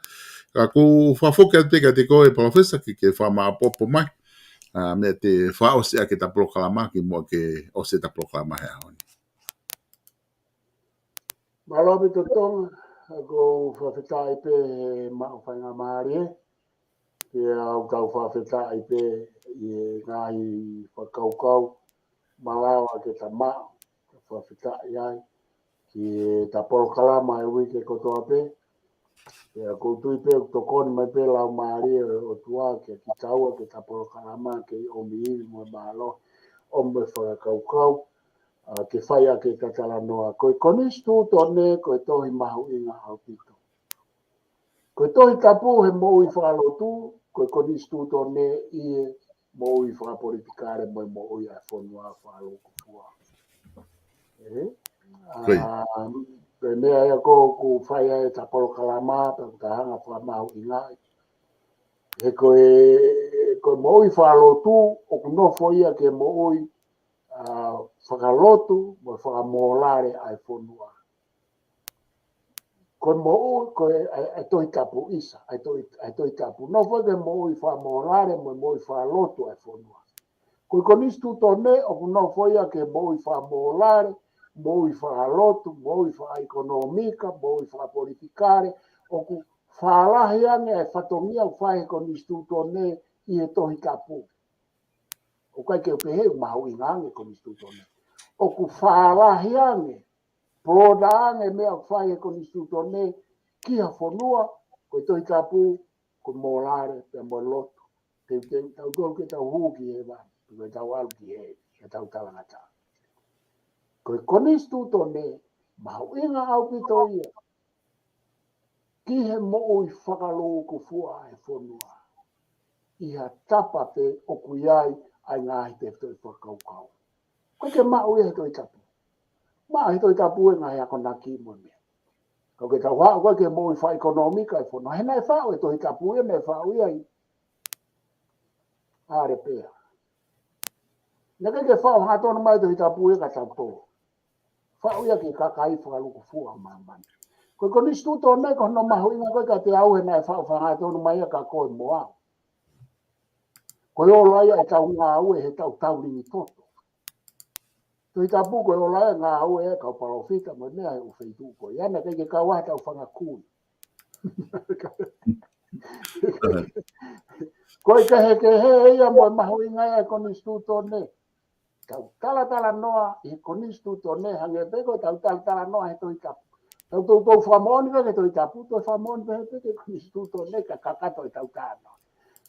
Ka ʻoku ou fakafoki atu pē kiate koe Palōfesa ke, ke fakamāʻopoʻopo mai, ʻa, meʻa te fakaʻosi ʻaki ʻeta polokalama, kimuʻa ke ʻosi ʻeta polokalama he ʻaho ni. Mālō ʻaupito Tonga, ʻoku ou fakafetaʻi pē he maʻu faingamālie, pea ʻoku ou fakafetaʻi pē ʻi he ngaahi fakakaukau malava ke ta maʻu, ke fakafetaʻi ai, ki heʻeta polokalama he uike kotoa pē, pea ʻoku ou tui pē ʻoku tokoni mai pē Laumālie ʻo e ʻOtua kiate kitaua ke ta polokalama ke ʻomi ivi mo e mālohi, ʻomi e fakakaukau, ʻa, ke fai ʻaki ʻeta talanoa. Ko e konisitūtone, ko e tohi mahuʻinga ʻaupito. Ko e Tohi Tapu he moʻui fakalotu, ko e konisitūtone ʻi he moʻui fakapolitikale mo e moʻui ʻa e fonua fakalūkufua. Ē? Ko ia. ʻA, ko e meʻa ia ʻoku ou fai ai ʻeta polokalama, pea ʻoku ta hanga ʻo fakamahuʻingaʻi. He ko e, ko e moʻui fakalotu, ʻoku nofo ia ki he moʻui, ʻa, fakalotu, mo e fakamōlale ʻa e fonua. Ko e moʻui, ko e, ʻa e, ʻa e Tohi Tapu ʻisa, ʻa e Tohi, ʻa e Tohi Tapu. Nofo ki he moʻui fakamōlale, mo e moʻui fakalotu ʻa e fonua. Ko e konisitūtone, ʻoku nofo ia ki he moʻui fakamōlale, moʻui fakalotu, moʻui fakaʻekonōmika, moʻui fakapolitikale, ʻoku fālahi ange ʻa e fatongia ʻoku fai he konisitūtone ʻi he Tohi Tapu. ʻOku ʻikai ke u pehē ʻoku mahuʻinga ange konisitūtone. ʻOku fālahi ange, broader ange meʻa ʻoku fai he konisitūtone ki ha fonua, ko e Tohi Tapu, ko e mōlale, pea mo e lotu. Teuteu, tau tolu ke tau hū ki hēvani, ke tau ʻalu ki heli, ke tau talangata. Ko e konisitūtone, mahuʻinga ʻaupito ia ki he moʻui fakalūkufua ʻa e fonua. ʻI ha tapa pē ʻoku ʻi ai ʻa e ngaahi tefitoʻi fakakaukau. ʻOku ʻikai ke maʻu ia he Tohi Tapu. Maʻu he Tohi Tapu e ngaahi akonaki mo e meʻa. Ka ʻoku ke tau haʻu ko ē ki he moʻui fakaʻekonōmika ʻa e fonua. He naʻe faʻu he Tohi Tapu ia, naʻe faʻu ia ʻi ʻAlepea. Naʻe ʻikai ke faʻu hangatonu mai Tohi Tapu ia kia tautolu. Faʻu ia ki he kakai fakalūkufua ʻa māmani. Ko e konisitūtone ko hono mahuʻinga ko ē kiate au he naʻe faʻu hangatonu mai ia kia koe mo au. Ko e ola ia ʻetau ngāue he tau taulingi toto. Tohi Tapu ko e ola ia e ngāue ʻa e kau palōfita mo e meʻa he ʻū feituʻu ko ia, naʻe ʻikai ke kau ai ha tau fanga kui. Ko e kehekehe ia mo e mahuʻinga ia e konisitūtone. Tau talatalanoa ʻi he konisitūtone hangē pē ko e tau talatalanoa he Tohi Tapu. Tau toutou fakamoʻoni pē ki he Tohi Tapu, toe fakamoʻoni pē he pē ki he konisitūtone ka kakato ʻetau talanoa.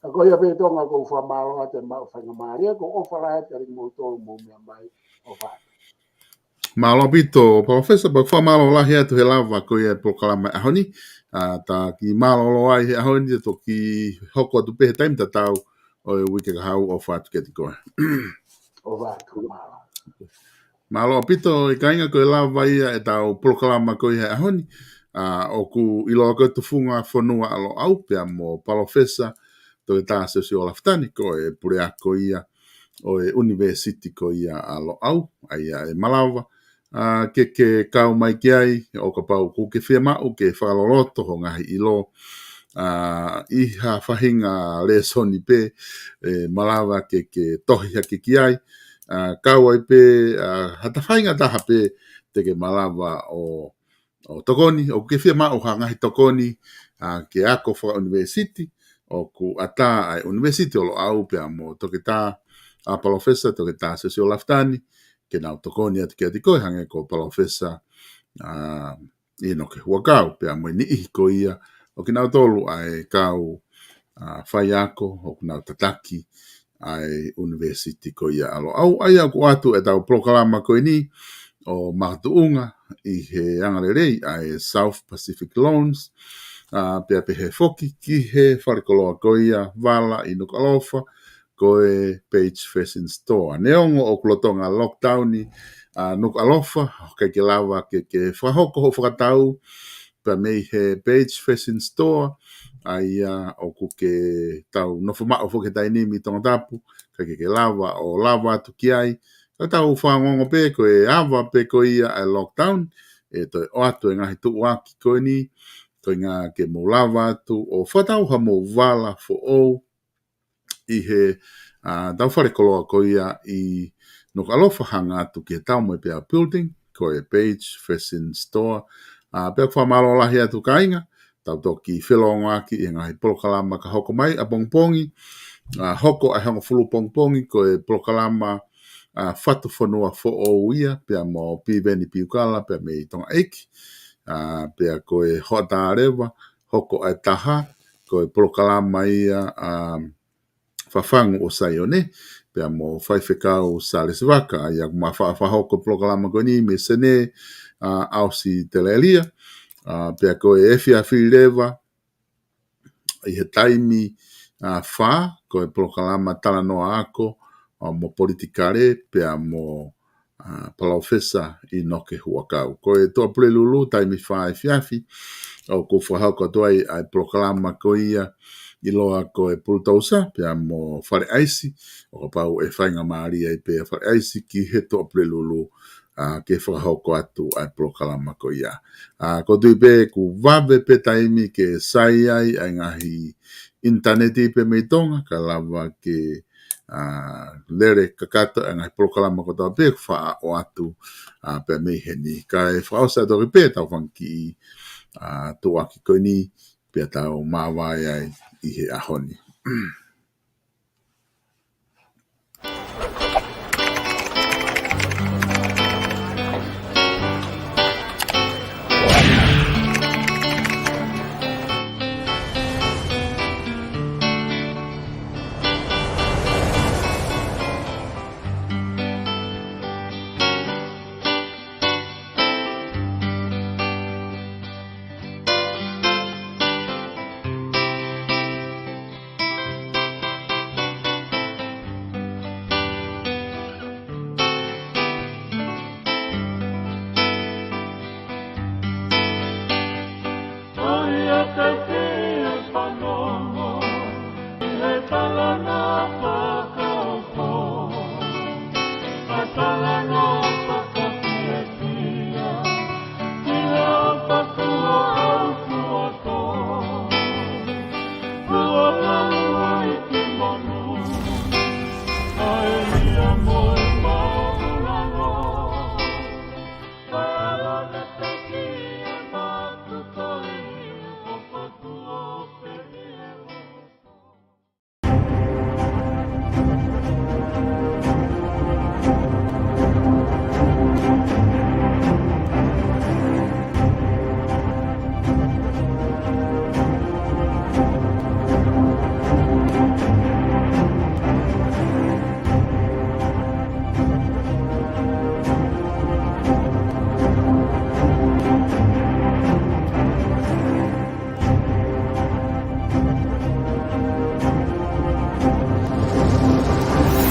Ka ko ia pē Tonga, ʻoku ou fakamālō atu e maʻu faingamālie, ʻoku ou ʻofa lahi atu kiate kimoutolu mou meʻa mai, ʻofa atu. Mālō ʻaupito, Palōfesa, pea fakamālō lahi atu he lava ko ia e polokalama he ʻaho ni. ʻA, ta kiʻi mālōlō ai he ʻaho ni, te toki hoko atu pē he taimi tatau ʻo e uike kahaʻu, ʻofa atu kiate koe. ʻOfa atu, mālō. Mālō ʻaupito, ʻe kāinga, ko e lava ia ʻetau polokalama ko ia he ʻaho ni. ʻA, ʻoku ʻiloa ko e Tufunga Fonua ʻa Loʻau pea mo Palōfesa Toketā Siosiua Lafitani, ko e puleako ia ʻo e ʻUnivēsiti ko ia ʻa Loʻau, ʻa ia ʻe malava ʻa, ke ke kau mai ki ai, ʻo kapau ʻoku ke fiemaʻu ke fakaloloto ho ngaahi ʻilo, ʻa, ʻi ha faʻahinga lēsoni pē, ʻe malava ke ke tohi hake ki ai, ʻa, kau ai pē, ʻa, ha ta faʻahinga taha pē te ke malava ʻo, ʻo tokoni, ʻoku ke fiemaʻu ha ngaahi tokoni, ʻa, ke ako fakaʻunivēsiti, ʻoku ʻatā ʻa e ʻUnivēsiti ʻo Loʻau pea mo Toketā, ʻa, Palōfesa Toketā Siosiua Lafitani, ke nau tokoni atu kiate koe hangē ko Palōfesa, ʻa, ʻInoke Huʻakau, pea mo e niʻihi ko ia ʻo kinautolu ʻa e kau, ʻa, faiako ʻoku nau tataki ʻa e ʻUnivēsiti ko ia ʻa Loʻau. ʻA ia ʻoku ʻoatu ʻetau polokalama ko eni ʻo makatuʻunga ʻi he angalelei ʻa e South Pacific Loans, ʻa, pea pehē foki ki he falekoloa ko ia vala ʻi Nukuʻalofa, ko e Page Fashion Store. Neongo ʻoku lolotonga lockdown ʻi, ʻa, Nukuʻalofa, ʻoku ʻikai ke lava ke ke fakahoko hoʻo fakatau pea mei he Page Fashion Store, ʻa ia ʻoku ke tau nofo maʻu foki he taimi ni ʻi Tongatapu, ʻikai ke ke lava ʻo lava atu ki ai. Ka tau fanongo pē ko e ava pē ko ia ʻa e lockdown, ʻe toe ʻoatu e ngaahi tuʻuaki ko eni, ko e ʻuhinga ke mou lava atu ʻo fakatau haʻamou vala foʻou ʻi he, ʻa, tau falekoloa ko ia ʻi Nukuʻalofa hanga atu ki he Taumoepeau Building, ko e Page Fashion Store. ʻA, pea ʻoku fakamālō lahi atu kāinga, tau toki felōngoaki ʻi he ngaahi polokalama ka hoko mai ʻapongipongi, ʻa, hoko ʻa e hongofulu pongipongi ko e polokalama, ʻa, Fatu Fonua Foʻou ia, pea mo Piveni Piukala, pea mei Tonga ʻEiki, ʻa, pea ko e hoʻatā leva, hoko ʻa e taha, ko e polokalama ia, ʻa, Fafangu ʻo Saione, pea mo Faifekau Salesi Vaka, ʻa ia ʻoku ma fa-, fakahoko polokalama ko eni mei Senē, ʻa, ʻAositelēlia, ʻa, pea ko e efiafi leva, ʻi he taimi, ʻa, fā, ko e polokalama talanoa ako, ʻa, mo politikale, pea mo, ʻa, Palōfesa ʻInoke Huʻakau. Ko e Tuʻapulelulu, taimi fā efiafi, ʻoku fakahoko atu ai ʻa e polokalama ko ia, ʻiloa ko e Pulutousa, pea mo Fale ʻAisi, ʻo kapau ʻe faingamālie ai pē ʻa Fale ʻAisi ki he Tuʻapulelulu, ʻa, ke fakahoko atu ʻa e polokalama ko ia. ʻA, ʻoku ou tui pē ʻoku vave pē taimi ke sai ai ʻa e ngaahi ʻinitaneti pē mei Tonga, ka lava ke, ʻa, lele kakato ʻa e ngaahi polokalama kotoa pē ʻoku faʻa ʻoatu, ʻa, pē mei heni. Kae fakaʻosi atu pē ʻetau fanga kiʻi, ʻa, tuʻuaki ko eni, pea tau māvae ai ʻi he ʻaho ni.